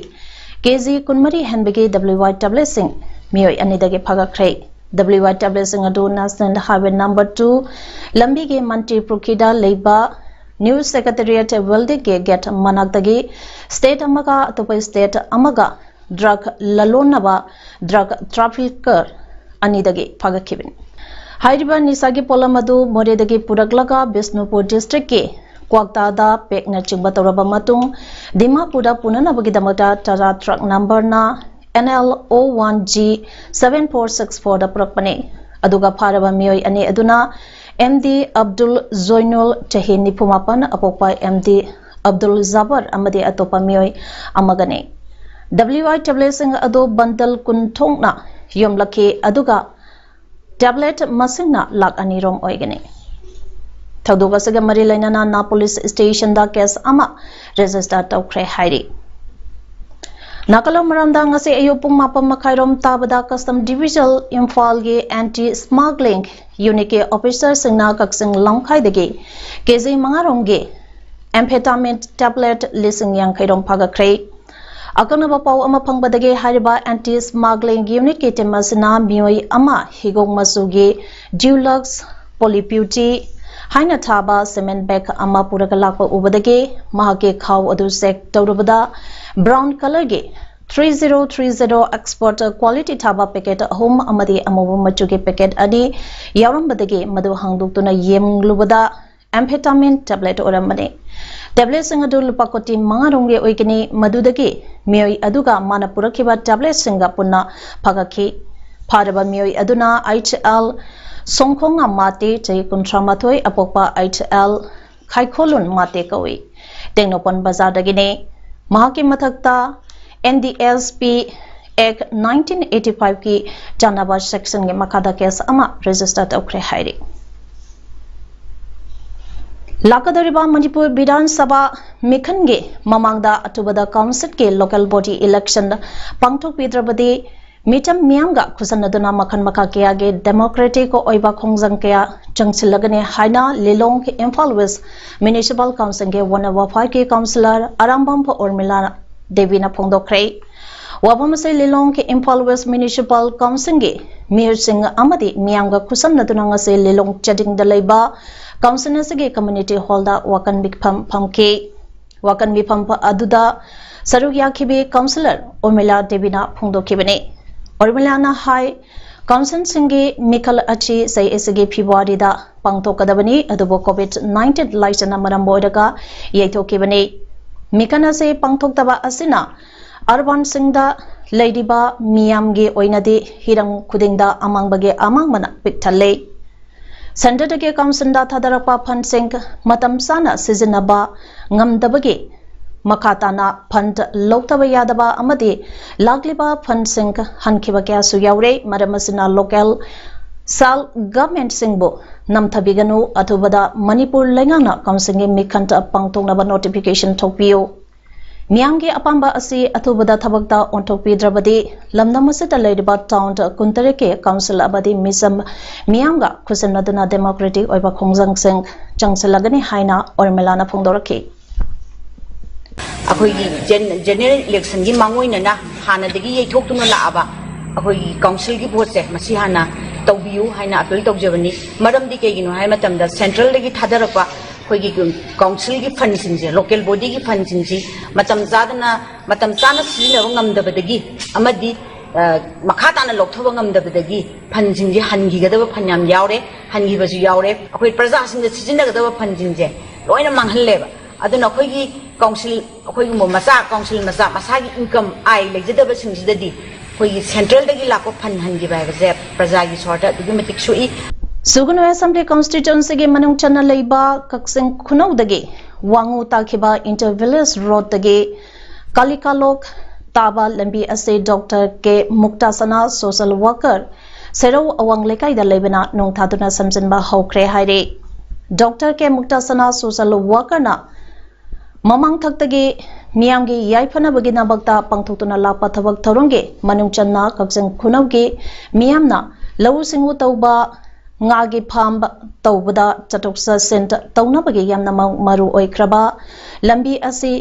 ꯀꯦ ꯖꯤ ꯀꯨꯟꯃꯔꯤ ꯍꯦꯟꯕꯒꯤ ꯗꯕ꯭ꯂꯤꯎ ꯋꯥꯏ ꯇꯦꯕ꯭ꯂꯦꯠꯁꯤꯡ ꯃꯤꯑꯣꯏ ꯑꯅꯤꯗꯒꯤ ꯐꯥꯒꯠꯈ꯭ꯔꯦ꯫ ꯗꯕ꯭ꯂꯤꯎ ꯋꯥꯏ ꯇꯦꯕ꯭ꯂꯦꯠꯁꯤꯡ ꯑꯗꯨ ꯅꯦꯁꯅꯦꯜ ꯍꯥꯏꯋꯦ ꯅꯝꯕꯔ ꯇꯨ ꯂꯝꯕꯤꯒꯤ ꯃꯟꯇ꯭ꯔꯤ ꯄꯨꯈ꯭ꯔꯤꯗ ꯂꯩꯕ ꯅ꯭ꯌꯨ ꯁꯦꯀ꯭ꯔꯦꯇꯦꯔꯤꯌꯦꯠ ꯕꯤꯜꯗꯤꯡꯒꯤ ꯒꯦꯠ ꯃꯅꯥꯛꯇꯒꯤ ꯁ꯭ꯇꯦꯠ ꯑꯃꯒ ꯑꯇꯣꯞꯄ ꯁ꯭ꯇꯦꯠ ꯑꯃꯒ ꯗ꯭ꯔꯒ ꯂꯂꯣꯟꯅꯕ ꯗ꯭ꯔꯒ ꯇ꯭ꯔꯥꯐꯤꯀꯔ ꯑꯅꯤꯗꯒꯤ ꯐꯥꯒꯠꯈꯤꯕꯅꯤ꯫ ꯍꯥꯏꯔꯤꯕ ꯅꯤꯁꯥꯒꯤ ꯄꯣꯠꯂꯝ ꯑꯗꯨ ꯃꯣꯔꯦꯗꯒꯤ ꯄꯨꯔꯛꯂꯒ ꯕꯤꯁꯅꯨꯄꯨꯔ ꯗꯤꯁꯇ꯭ꯔꯤꯛꯀꯤ ꯀ꯭ꯋꯥꯛꯇꯥꯗ ꯄꯦꯛꯅꯆꯤꯡꯕ ꯇꯧꯔꯕ ꯃꯇꯨꯡ, ꯗꯤꯃꯥꯄꯨꯔꯗ ꯄꯨꯅꯅꯕꯒꯤꯗꯃꯛꯇ ꯇꯔꯥ ꯇ꯭ꯔꯛ ꯅꯝꯕꯔꯅ N L O one G seven four six four ꯗ ꯄꯨꯔꯛꯄꯅꯤ꯫ ꯑꯗꯨꯒ ꯐꯥꯔꯕ ꯃꯤꯑꯣꯏ ꯑꯅꯤ ꯑꯗꯨꯅ M D Abdul Zoinul, ꯆꯍꯤ ꯅꯤꯐꯨ ꯃꯥꯄꯟ, ꯑꯄꯣꯛꯄ M D Abdul Jabbar ꯑꯃꯗꯤ ꯑꯇꯣꯞꯄ ꯃꯤꯑꯣꯏ ꯑꯃꯒꯅꯤ꯫ W I tablet ꯁꯤꯡ ꯑꯗꯨ bundle ꯀꯨꯟ ꯊꯣꯛꯅ ꯌꯣꯝꯂꯛꯈꯤ, ꯑꯗꯨꯒ tablet ꯃꯁꯤꯡꯅ ꯂꯥꯈ ꯑꯅꯤ ꯔꯣꯝ ꯑꯣꯏꯒꯅꯤ꯫ ꯊꯧꯗꯣꯛ ꯑꯁꯤꯒ ꯃꯔꯤ ꯂꯩꯅꯅ ꯅꯥ police station ꯗ case ꯑꯃ register ꯇꯧꯈ꯭ꯔꯦ ꯍꯥꯏꯔꯤ꯫ ꯅꯥꯀꯜꯂꯣꯟ ꯃꯔꯝꯗ ꯉꯁꯤ ꯑꯌꯨꯛ ꯄꯨꯡ ꯃꯥꯄꯟ ꯃꯈꯥꯏꯔꯣꯝ ꯇꯥꯕꯗ Custom Division ꯏꯝꯐꯥꯜꯒꯤ anti smuggling unit ꯀꯤ officer ꯁꯤꯡꯅ ꯀꯛꯆꯤꯡ ꯂꯝꯈꯥꯏꯗꯒꯤ K G ꯃꯉꯥ ꯔꯣꯝꯒꯤ amphetamine tablet ꯂꯤꯁꯤꯡ ꯌꯥꯡꯈꯩ ꯔꯣꯝ ꯐꯥꯒꯠꯈ꯭ꯔꯦ꯫ ꯑꯀꯛꯅꯕ ꯄꯥꯎ ꯑꯃ ꯐꯪꯕꯗꯒꯤ ꯍꯥꯏꯔꯤꯕ anti smuggling unit ꯀꯤ team ꯑꯁꯤꯅ ꯃꯤꯑꯣꯏ ꯑꯃ ꯍꯤꯒꯣꯛ ꯃꯆꯨꯒꯤ Dulux Polyputty ꯍꯥꯏꯅ ꯊꯥꯕ cement bag ꯑꯃ ꯄꯨꯔꯒ ꯂꯥꯛꯄ ꯎꯕꯗꯒꯤ ꯃꯍꯥꯛꯀꯤ ꯈꯥꯎ ꯑꯗꯨ check ꯇꯧꯔꯨꯕꯗ brown colour ꯒꯤ three zero three zero export quality ꯊꯥꯕ packet ꯑꯍꯨꯝ ꯑꯃꯗꯤ ꯑꯃꯨꯕ ꯃꯆꯨꯒꯤ packet ꯑꯅꯤ ꯌꯥꯎꯔꯝꯕꯗꯒꯤ ꯃꯗꯨ ꯍꯥꯡꯗꯣꯛꯇꯨꯅ ꯌꯦꯡꯂꯨꯕꯗ amphetamine tablet ꯑꯣꯏꯔꯝꯕꯅꯤ꯫ Tablet ꯁꯤꯡ ꯑꯗꯨ ꯂꯨꯄꯥ ꯀꯣꯇꯤ ꯃꯉꯥ ꯔꯣꯝꯒꯤ ꯑꯣꯏꯒꯅꯤ꯫ ꯃꯗꯨꯗꯒꯤ ꯃꯤꯑꯣꯏ ꯑꯗꯨꯒ ꯃꯥꯅ ꯄꯨꯔꯛꯈꯤꯕ tablet ꯁꯤꯡꯒ ꯄꯨꯟꯅ ꯐꯥꯒꯠꯈꯤ꯫ ꯐꯥꯔꯕ ꯃꯤꯑꯣꯏ ꯑꯗꯨꯅ H L ꯁꯣꯡꯈꯣꯡꯉꯥ ꯃꯥꯇꯦ, ꯆꯍꯤ ꯀꯨꯟꯊ꯭ꯔꯥ ꯃꯥꯊꯣꯏ, ꯑꯄꯣꯛꯄ H L ꯈꯥꯏꯈꯣꯂꯨꯟ ꯃꯥꯇꯦ ꯀꯧꯏ꯫ ꯇꯦꯡꯅꯧꯄꯜ ꯕꯖꯥꯔꯗꯒꯤꯅꯤ꯫ ꯃꯍꯥꯛꯀꯤ ꯃꯊꯛꯇ N D S P Act nineteen eighty five ꯀꯤ ꯆꯥꯟꯅꯕ section ꯒꯤ ꯃꯈꯥꯗ case ꯑꯃ register ꯇꯧꯈ꯭ꯔꯦ ꯍꯥꯏꯔꯤ꯫ ꯂꯥꯛꯀꯗꯧꯔꯤꯕ ꯃꯅꯤꯄꯨꯔ ꯕꯤꯙꯥꯟ ꯁꯚꯥ ꯃꯤꯈꯜꯒꯤ ꯃꯃꯥꯡꯗ ꯑꯊꯨꯕꯗ council ꯀꯤ local body election ꯄꯥꯡꯊꯣꯛꯄꯤꯗ꯭ꯔꯕꯗꯤ ꯃꯤꯆꯝ ꯃꯤꯌꯥꯝꯒ ꯈꯨꯠꯁꯝꯅꯗꯨꯅ ꯃꯈꯜ ꯃꯈꯥ ꯀꯌꯥꯒꯤ democratic ꯑꯣꯏꯕ ꯈꯣꯡꯖꯪ ꯀꯌꯥ ꯆꯪꯁꯤꯜꯂꯒꯅꯤ ꯍꯥꯏꯅ ꯂꯤꯂꯣꯡ ꯏꯝꯐꯥꯜ West Municipal Council ꯒꯤ ward number five ꯀꯤ councillor ꯑꯔꯥꯝꯕꯝ ꯎꯔꯃꯤꯂꯥ ꯗꯦꯕꯤꯅ ꯐꯣꯡꯗꯣꯛꯈ꯭ꯔꯦ꯫ ꯋꯥꯐꯝ ꯑꯁꯤ ꯂꯤꯂꯣꯡ ꯏꯝꯐꯥꯜ West Municipal Council ꯒꯤ ꯃꯤꯑꯣꯏꯁꯤꯡ ꯑꯃꯗꯤ ꯃꯤꯌꯥꯝꯒ ꯈꯨꯠꯁꯝꯅꯗꯨꯅ ꯉꯁꯤ ꯂꯤꯂꯣꯡ ꯆꯗꯤꯡꯗ ꯂꯩꯕ council ꯑꯁꯤꯒꯤ community hall ꯗ ꯋꯥꯀꯟ ꯃꯤꯐꯝ ꯐꯝꯈꯤ꯫ ꯋꯥꯀꯟ ꯃꯤꯐꯝ ꯑꯗꯨꯗ ꯁꯔꯨꯛ ꯌꯥꯈꯤꯕꯤ councillor ꯎꯔꯃꯤꯂꯥ ꯗꯦꯕꯤꯅ ꯐꯣꯡꯗꯣꯛꯈꯤꯕꯅꯤ꯫ ꯎꯔꯃꯤꯂꯥꯅ ꯍꯥꯏ, council ꯁꯤꯡꯒꯤ ꯃꯤꯈꯜ ꯑꯁꯤ ꯆꯍꯤ ꯑꯁꯤꯒꯤ February ꯗ ꯄꯥꯡꯊꯣꯛꯀꯗꯕꯅꯤ, ꯑꯗꯨꯕꯨ COVID nineteen ꯂꯥꯏꯆꯠꯅ ꯃꯔꯝ ꯑꯣꯏꯔꯒ ꯌꯩꯊꯣꯛꯈꯤꯕꯅꯤ꯫ ꯃꯤꯈꯜ ꯑꯁꯤ ꯄꯥꯡꯊꯣꯛꯇꯕ ꯑꯁꯤꯅ urban ꯁꯤꯡꯗ ꯂꯩꯔꯤꯕ ꯃꯤꯌꯥꯝꯒꯤ ꯑꯣꯏꯅꯗꯤ ꯍꯤꯔꯝ ꯈꯨꯗꯤꯡꯗ ꯑꯃꯥꯡꯕꯒꯤ ꯑꯃꯥꯡꯕꯅ ꯄꯤꯛ ꯊꯜꯂꯦ꯫ ꯁꯦꯟꯇꯔꯗꯒꯤ ꯀꯥꯎꯟꯁꯤꯜꯗ ꯊꯥꯗꯔꯛꯄ ꯐꯟꯁꯤꯡ ꯃꯇꯝ ꯆꯥꯅ ꯁꯤꯖꯤꯟꯅꯕ ꯉꯝꯗꯕꯒꯤ ꯃꯈꯥ ꯇꯥꯅ ꯐꯟ ꯂꯧꯊꯕ ꯌꯥꯗꯕ ꯑꯃꯗꯤ ꯂꯥꯛꯂꯤꯕ ꯐꯟꯁꯤꯡ ꯍꯟꯈꯤꯕ ꯀꯌꯥꯁꯨ ꯌꯥꯎꯔꯦ꯫ ꯃꯔꯝ ꯑꯁꯤꯅ ꯂꯣꯀꯦꯜ ꯁꯦꯜꯐ ꯒꯚꯔꯟꯃꯦꯟꯠꯁꯤꯡꯕꯨ ꯅꯝꯊꯕꯤꯒꯅꯨ꯫ ꯑꯊꯨꯕꯗ ꯃꯅꯤꯄꯨꯔ ꯂꯩꯉꯥꯛꯅ ꯀꯥꯎꯟꯁꯤꯜꯒꯤ ꯃꯤꯈꯟ ꯄꯥꯡꯊꯣꯛꯅꯕ ꯅꯣꯇꯤꯐꯤꯀꯦꯁꯟ ꯊꯣꯛꯄꯤꯌꯨ꯫ ꯃꯤꯌꯥꯝꯒꯤ ꯑꯄꯥꯝꯕ ꯑꯁꯤ ꯑꯊꯨꯕꯗ ꯊꯕꯛꯇ ꯑꯣꯟꯊꯣꯛꯄꯤꯗ꯭ꯔꯕꯗꯤ ꯂꯝꯗꯝ ꯑꯁꯤꯗ ꯂꯩꯔꯤꯕ ꯇꯥꯎꯟ ꯀꯨꯟꯇꯔꯦꯠꯀꯤ ꯀꯥꯎꯟꯁꯤꯜ ꯑꯃꯗꯤ ꯃꯤꯆꯝ ꯃꯤꯌꯥꯝꯒ ꯈꯨꯠꯁꯝꯅꯗꯨꯅ ꯗꯦꯃꯣꯀ꯭ꯔꯦꯇꯤꯛ ꯑꯣꯏꯕ ꯈꯣꯡꯖꯪꯁꯤꯡ ꯆꯪꯁꯤꯜꯂꯒꯅꯤ ꯍꯥꯏꯅ ꯎꯔꯃꯤꯂꯥꯅ ꯐꯣꯡꯗꯣꯔꯛꯈꯤ꯫ ꯑꯩꯈꯣꯏꯒꯤ ꯖꯦꯅꯦꯔꯦꯜ ꯏꯂꯦꯛꯁꯟꯒꯤ ꯃꯥꯡꯑꯣꯏꯅꯅ ꯍꯥꯟꯅꯗꯒꯤ ꯌꯩꯊꯣꯛꯇꯨꯅ ꯂꯥꯛꯑꯕ ꯑꯩꯈꯣꯏꯒꯤ ꯀꯥꯎꯟꯁꯤꯜꯒꯤ ꯚꯣꯠꯁꯦ ꯃꯁꯤ ꯍꯥꯟꯅ ꯇꯧꯕꯤꯌꯨ ꯍꯥꯏꯅ ꯑꯄꯤꯜ ꯇꯧꯖꯕꯅꯤ꯫ ꯃꯔꯝꯗꯤ ꯀꯩꯒꯤꯅꯣ ꯍꯥꯏꯕ ꯃꯇꯝꯗ ꯁꯦꯟꯇ꯭ꯔꯦꯜꯗꯒꯤ ꯊꯥꯗꯔꯛꯄ ꯑꯩꯈꯣꯏꯒꯤ ꯀꯥꯎꯟꯁꯤꯜꯒꯤ ꯐꯟꯁꯤꯡꯁꯦ, ꯂꯣꯀꯦꯜ ꯕꯣꯗꯤꯒꯤ ꯐꯟꯁꯤꯡꯁꯤ ꯃꯇꯝ ꯆꯥꯗꯅ ꯃꯇꯝ ꯆꯥꯅ ꯁꯤꯖꯤꯟꯅꯕ ꯉꯝꯗꯕꯗꯒꯤ ꯑꯃꯗꯤ ꯃꯈꯥ ꯇꯥꯅ ꯂꯧꯊꯕ ꯉꯝꯗꯕꯗꯒꯤ ꯐꯟꯁꯤꯡꯁꯦ ꯍꯟꯈꯤꯒꯗꯕ ꯐꯟ ꯌꯥꯝ ꯌꯥꯎꯔꯦ, ꯍꯟꯈꯤꯕꯁꯨ ꯌꯥꯎꯔꯦ꯫ ꯑꯩꯈꯣꯏ ꯄ꯭ꯔꯖꯥꯁꯤꯡꯗ ꯁꯤꯖꯤꯟꯅꯒꯗꯕ ꯐꯟꯁꯤꯡꯁꯦ ꯂꯣꯏꯅ ꯃꯥꯡꯍꯜꯂꯦꯕ꯫ ꯑꯗꯨꯅ ꯑꯩꯈꯣꯏꯒꯤ ꯀꯥꯎꯟꯁꯤꯜ, ꯑꯩꯈꯣꯏꯒꯨꯝꯕ ꯃꯆꯥ, ꯀꯥꯎꯟꯁꯤꯜ ꯃꯆꯥ, ꯃꯁꯥꯒꯤ ꯏꯟꯀꯝ, ꯑꯥꯏ ꯂꯩꯖꯗꯕꯁꯤꯡꯁꯤꯗꯗꯤ ꯑꯩꯈꯣꯏꯒꯤ ꯁꯦꯟꯇ꯭ꯔꯦꯜꯗꯒꯤ ꯂꯥꯛꯄ ꯐꯟ ꯍꯟꯈꯤꯕ ꯍꯥꯏꯕꯁꯦ ꯄ꯭ꯔꯖꯥꯒꯤ ꯁ꯭ꯋꯥꯔꯊ ꯑꯗꯨꯛꯀꯤ ꯃꯇꯤꯛ ꯁꯣꯛꯏ꯫ ꯁꯨꯒꯅꯨ ꯑꯦꯁꯦꯝꯕ꯭ꯂꯤ ꯀꯟꯁꯇꯤꯇ꯭ꯋꯦꯟꯁꯤꯒꯤ ꯃꯅꯨꯡ ꯆꯟꯅ ꯂꯩꯕ ꯀꯛꯆꯤꯡ ꯈꯨꯅꯧꯗꯒꯤ ꯋꯥꯉꯨ ꯇꯥꯈꯤꯕ ꯏꯟꯇꯔ ꯚꯤꯂꯦꯖ ꯔꯣꯗꯇꯒꯤ ꯀꯥꯂꯤꯀꯥꯂꯣꯛ ꯇꯥꯕ ꯂꯝꯕꯤ ꯑꯁꯤ ꯗꯣꯛꯇꯔ ꯀꯦ ꯃꯨꯛꯇꯥꯁꯅꯥ ꯁꯣꯁꯦꯜ ꯋꯥꯀꯔ ꯁꯦꯔꯧ ꯑꯋꯥꯡ ꯂꯩꯀꯥꯏꯗ ꯂꯩꯕꯅ ꯅꯣꯡ ꯊꯥꯗꯨꯅ ꯁꯦꯝꯖꯤꯟꯕ ꯍꯧꯈ꯭ꯔꯦ ꯍꯥꯏꯔꯤ꯫ ꯗꯣꯛꯇꯔ ꯀꯦ ꯃꯨꯛꯇꯥꯁꯅꯥ ꯁꯣꯁꯦꯜ ꯋꯥꯀꯔꯅ ꯃꯃꯥꯡꯊꯛꯇꯒꯤ ꯃꯤꯌꯥꯝꯒꯤ ꯌꯥꯏꯐꯅꯕꯒꯤꯗꯃꯛꯇ ꯄꯥꯡꯊꯣꯛꯇꯨꯅ ꯂꯥꯛꯄ ꯊꯕꯛ ꯊꯧꯔꯝꯒꯤ ꯃꯅꯨꯡ ꯆꯟꯅ ꯀꯛꯆꯤꯡ ꯈꯨꯅꯧꯒꯤ ꯃꯤꯌꯥꯝꯅ ꯂꯧꯎ ꯁꯤꯡꯎ ꯇꯧꯕ, ꯉꯥꯒꯤ ꯐꯥꯝ ꯇꯧꯕꯗ ꯆꯠꯊꯣꯛ ꯆꯠꯁꯤꯟ ꯇꯧꯅꯕꯒꯤ ꯌꯥꯝꯅ ꯃ-, ꯃꯔꯨ ꯑꯣꯏꯈ꯭ꯔꯕ ꯂꯝꯕꯤ ꯑꯁꯤ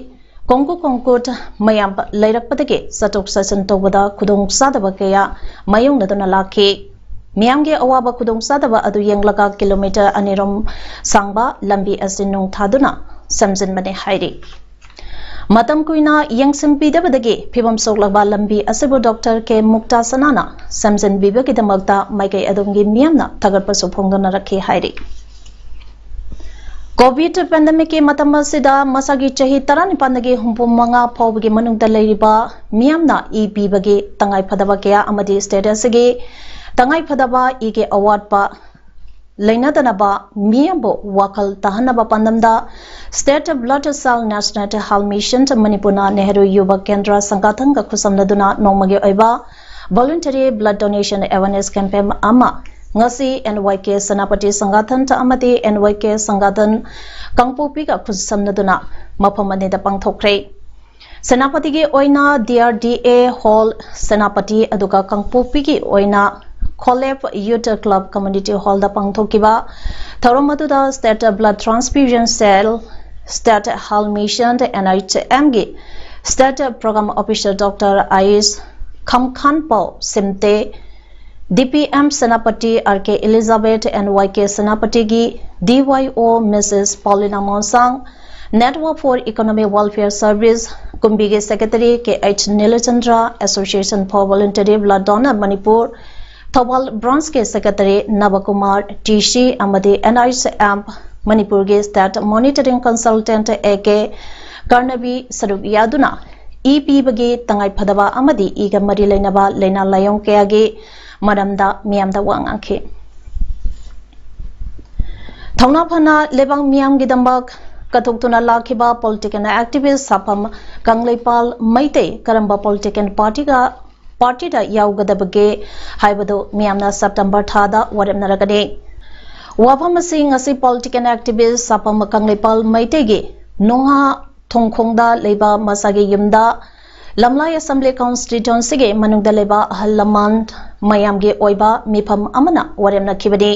ꯀꯣꯡꯀꯨꯠ ꯀꯣꯡꯀꯨꯠ ꯃꯌꯥꯝ ꯂꯩꯔꯛꯄꯗꯒꯤ ꯆꯠꯊꯣꯛ ꯆꯠꯁꯤꯟ ꯇꯧꯕꯗ ꯈꯨꯗꯣꯡ ꯆꯥꯗꯕ ꯀꯌꯥ ꯃꯥꯌꯣꯛꯅꯗꯨꯅ ꯂꯥꯛꯈꯤ꯫ ꯃꯤꯌꯥꯝꯒꯤ ꯑꯋꯥꯕ ꯈꯨꯗꯣꯡ ꯆꯥꯗꯕ ꯑꯗꯨ ꯌꯦꯡꯂꯒ ꯀꯤꯂꯣꯃꯤꯇꯔ ꯑꯅꯤꯔꯣꯝ ꯁꯥꯡꯕ ꯂꯝꯕꯤ ꯑꯁꯤ ꯅꯨꯡ ꯊꯥꯗꯨꯅ ꯁꯦꯝꯖꯤꯟꯕꯅꯤ ꯍꯥꯏꯔꯤ꯫ ꯃꯇꯝ ꯀꯨꯏꯅ ꯌꯦꯡꯁꯤꯟꯕꯤꯗꯕꯗꯒꯤ ꯐꯤꯕꯝ ꯁꯣꯛꯂꯕ ꯂꯝꯕꯤ ꯑꯁꯤꯕꯨ ꯗꯣꯛꯇꯔ ꯀꯦ ꯃꯨꯛꯇꯥ ꯁꯅꯥꯅ ꯁꯦꯝꯖꯤꯟꯕꯤꯕꯒꯤꯗꯃꯛꯇ ꯃꯥꯏꯀꯩ ꯑꯗꯣꯝꯒꯤ ꯃꯤꯌꯥꯝꯅ ꯊꯥꯒꯠꯄꯁꯨ ꯐꯣꯡꯗꯣꯛꯅꯔꯛꯈꯤ ꯍꯥꯏꯔꯤ꯫ ꯀꯣꯚꯤꯗ ꯄꯦꯟꯗꯦꯃꯤꯛꯀꯤ ꯃꯇꯝ ꯑꯁꯤꯗ ꯃꯁꯥꯒꯤ ꯆꯍꯤ ꯇꯔꯥꯅꯤꯄꯥꯟꯗꯒꯤ ꯍꯨꯝꯐꯨ ꯃꯉꯥ ꯐꯥꯎꯕꯒꯤ ꯃꯅꯨꯡꯗ ꯂꯩꯔꯤꯕ ꯃꯤꯌꯥꯝꯅ ꯏ ꯄꯤꯕꯒꯤ ꯇꯉꯥꯏ ꯐꯗꯕ ꯀꯌꯥ ꯑꯃꯗꯤ ꯁ꯭ꯇꯦꯠ ꯑꯁꯤꯒꯤ ꯇꯉꯥꯏ ꯐꯗꯕ ꯏꯒꯤ ꯑꯋꯥꯠꯄ ꯂꯩꯅꯗꯅꯕ ꯃꯤꯌꯥꯝꯕꯨ ꯋꯥꯈꯜ ꯇꯥꯍꯟꯅꯕ ꯄꯥꯟꯗꯝꯗ State Blood Cell National Health Mission ꯃꯅꯤꯄꯨꯔꯅ ꯅꯦꯍꯔꯨ ꯌꯨꯕ ꯀꯦꯟꯗ꯭ꯔ ꯁꯪꯒꯥꯊꯟꯒ ꯈꯨꯠꯁꯝꯅꯗꯨꯅ ꯅꯣꯡꯃꯒꯤ ꯑꯣꯏꯕ Voluntary Blood Donation Awareness Campaign ꯑꯃ ꯉꯁꯤ N Y K ꯁꯦꯅꯥꯄꯇꯤ ꯁꯪꯒꯥꯊꯟ ꯑꯃꯗꯤ N Y K ꯁꯪꯒꯥꯊꯟ ꯀꯥꯡꯄꯣꯛꯄꯤꯒ ꯈꯨꯠꯁꯝꯅꯗꯨꯅ ꯃꯐꯝ ꯑꯅꯤꯗ ꯄꯥꯡꯊꯣꯛꯈ꯭ꯔꯦ꯫ ꯁꯦꯅꯥꯄꯇꯤꯒꯤ ꯑꯣꯏꯅ D R D A Hall Senapati, ꯑꯗꯨꯒ ꯀꯥꯡꯄꯣꯛꯄꯤꯒꯤ ꯑꯣꯏꯅ ꯈꯣꯂꯦꯞ Youth Club Community Hall ꯗ ꯄꯥꯡꯊꯣꯛꯈꯤꯕ ꯊꯧꯔꯝ ꯑꯗꯨꯗ State Blood Transfusion Cell, State Health Mission, N H M ꯒꯤ State Program Officer Doctor Ayush Khamkhanpao Simte, D P M Senapati R K Elizabeth, N Y K ꯁꯦꯅꯥꯄꯇꯤꯒꯤ D Y O Mrs Paulina Monsang, Network for Economic Welfare Service, ꯀꯨꯝꯕꯤꯒꯤ Secretary K H Nilachandra, Association for Voluntary Blood Donor Manipur, Thoubal Branch ꯀꯤ Secretary ꯅꯕꯀꯨꯃꯥꯔ T C ꯑꯃꯗꯤ N H M ꯃꯅꯤꯄꯨꯔꯒꯤ State Monitoring Consultant A K ꯀꯔꯅꯕꯤ ꯁꯔꯨꯛ ꯌꯥꯗꯨꯅ E ꯄꯤꯕꯒꯤ ꯇꯉꯥꯏ ꯐꯗꯕ ꯑꯃꯗꯤ ꯏꯒ ꯃꯔꯤ ꯂꯩꯅꯕ ꯂꯥꯏꯅꯥ ꯂꯥꯏꯌꯣꯡ ꯀꯌꯥꯒꯤ ꯃꯔꯝꯗ ꯃꯤꯌꯥꯝꯗ ꯋꯥ ꯉꯥꯡꯈꯤ꯫ ꯊꯧꯅꯥ ꯐꯅ ꯂꯩꯕꯥꯛ ꯃꯤꯌꯥꯝꯒꯤꯗꯃꯛ ꯀꯠꯊꯣꯛꯇꯨꯅ ꯂꯥꯛꯈꯤꯕ political activist ꯁꯥꯐꯝ ꯀꯪꯂꯩꯄꯥꯜ ꯃꯩꯇꯩ ꯀꯔꯝꯕ political party ꯒ party ꯗ ꯌꯥꯎꯒꯗꯕꯒꯦ ꯍꯥꯏꯕꯗꯨ ꯃꯤꯌꯥꯝꯅ September ꯊꯥꯗ ꯋꯥꯔꯦꯞꯅꯔꯒꯅꯤ꯫ ꯋꯥꯐꯝ ꯑꯁꯤ ꯉꯁꯤ political activist ꯁꯥꯐꯝ ꯀꯪꯂꯩꯄꯥꯜ ꯃꯩꯇꯩꯒꯤ ꯅꯣꯡꯍꯥ ꯊꯣꯡꯈꯣꯡꯗ ꯂꯩꯕ ꯃꯁꯥꯒꯤ ꯌꯨꯝꯗ ꯂꯝꯂꯥꯏ Assembly Constituency ꯒꯤ ꯃꯅꯨꯡꯗ ꯂꯩꯕ ꯑꯍꯜ ꯂꯃꯟ ꯃꯌꯥꯝꯒꯤ ꯑꯣꯏꯕ ꯃꯤꯐꯝ ꯑꯃꯅ ꯋꯥꯔꯦꯞꯅꯈꯤꯕꯅꯤ꯫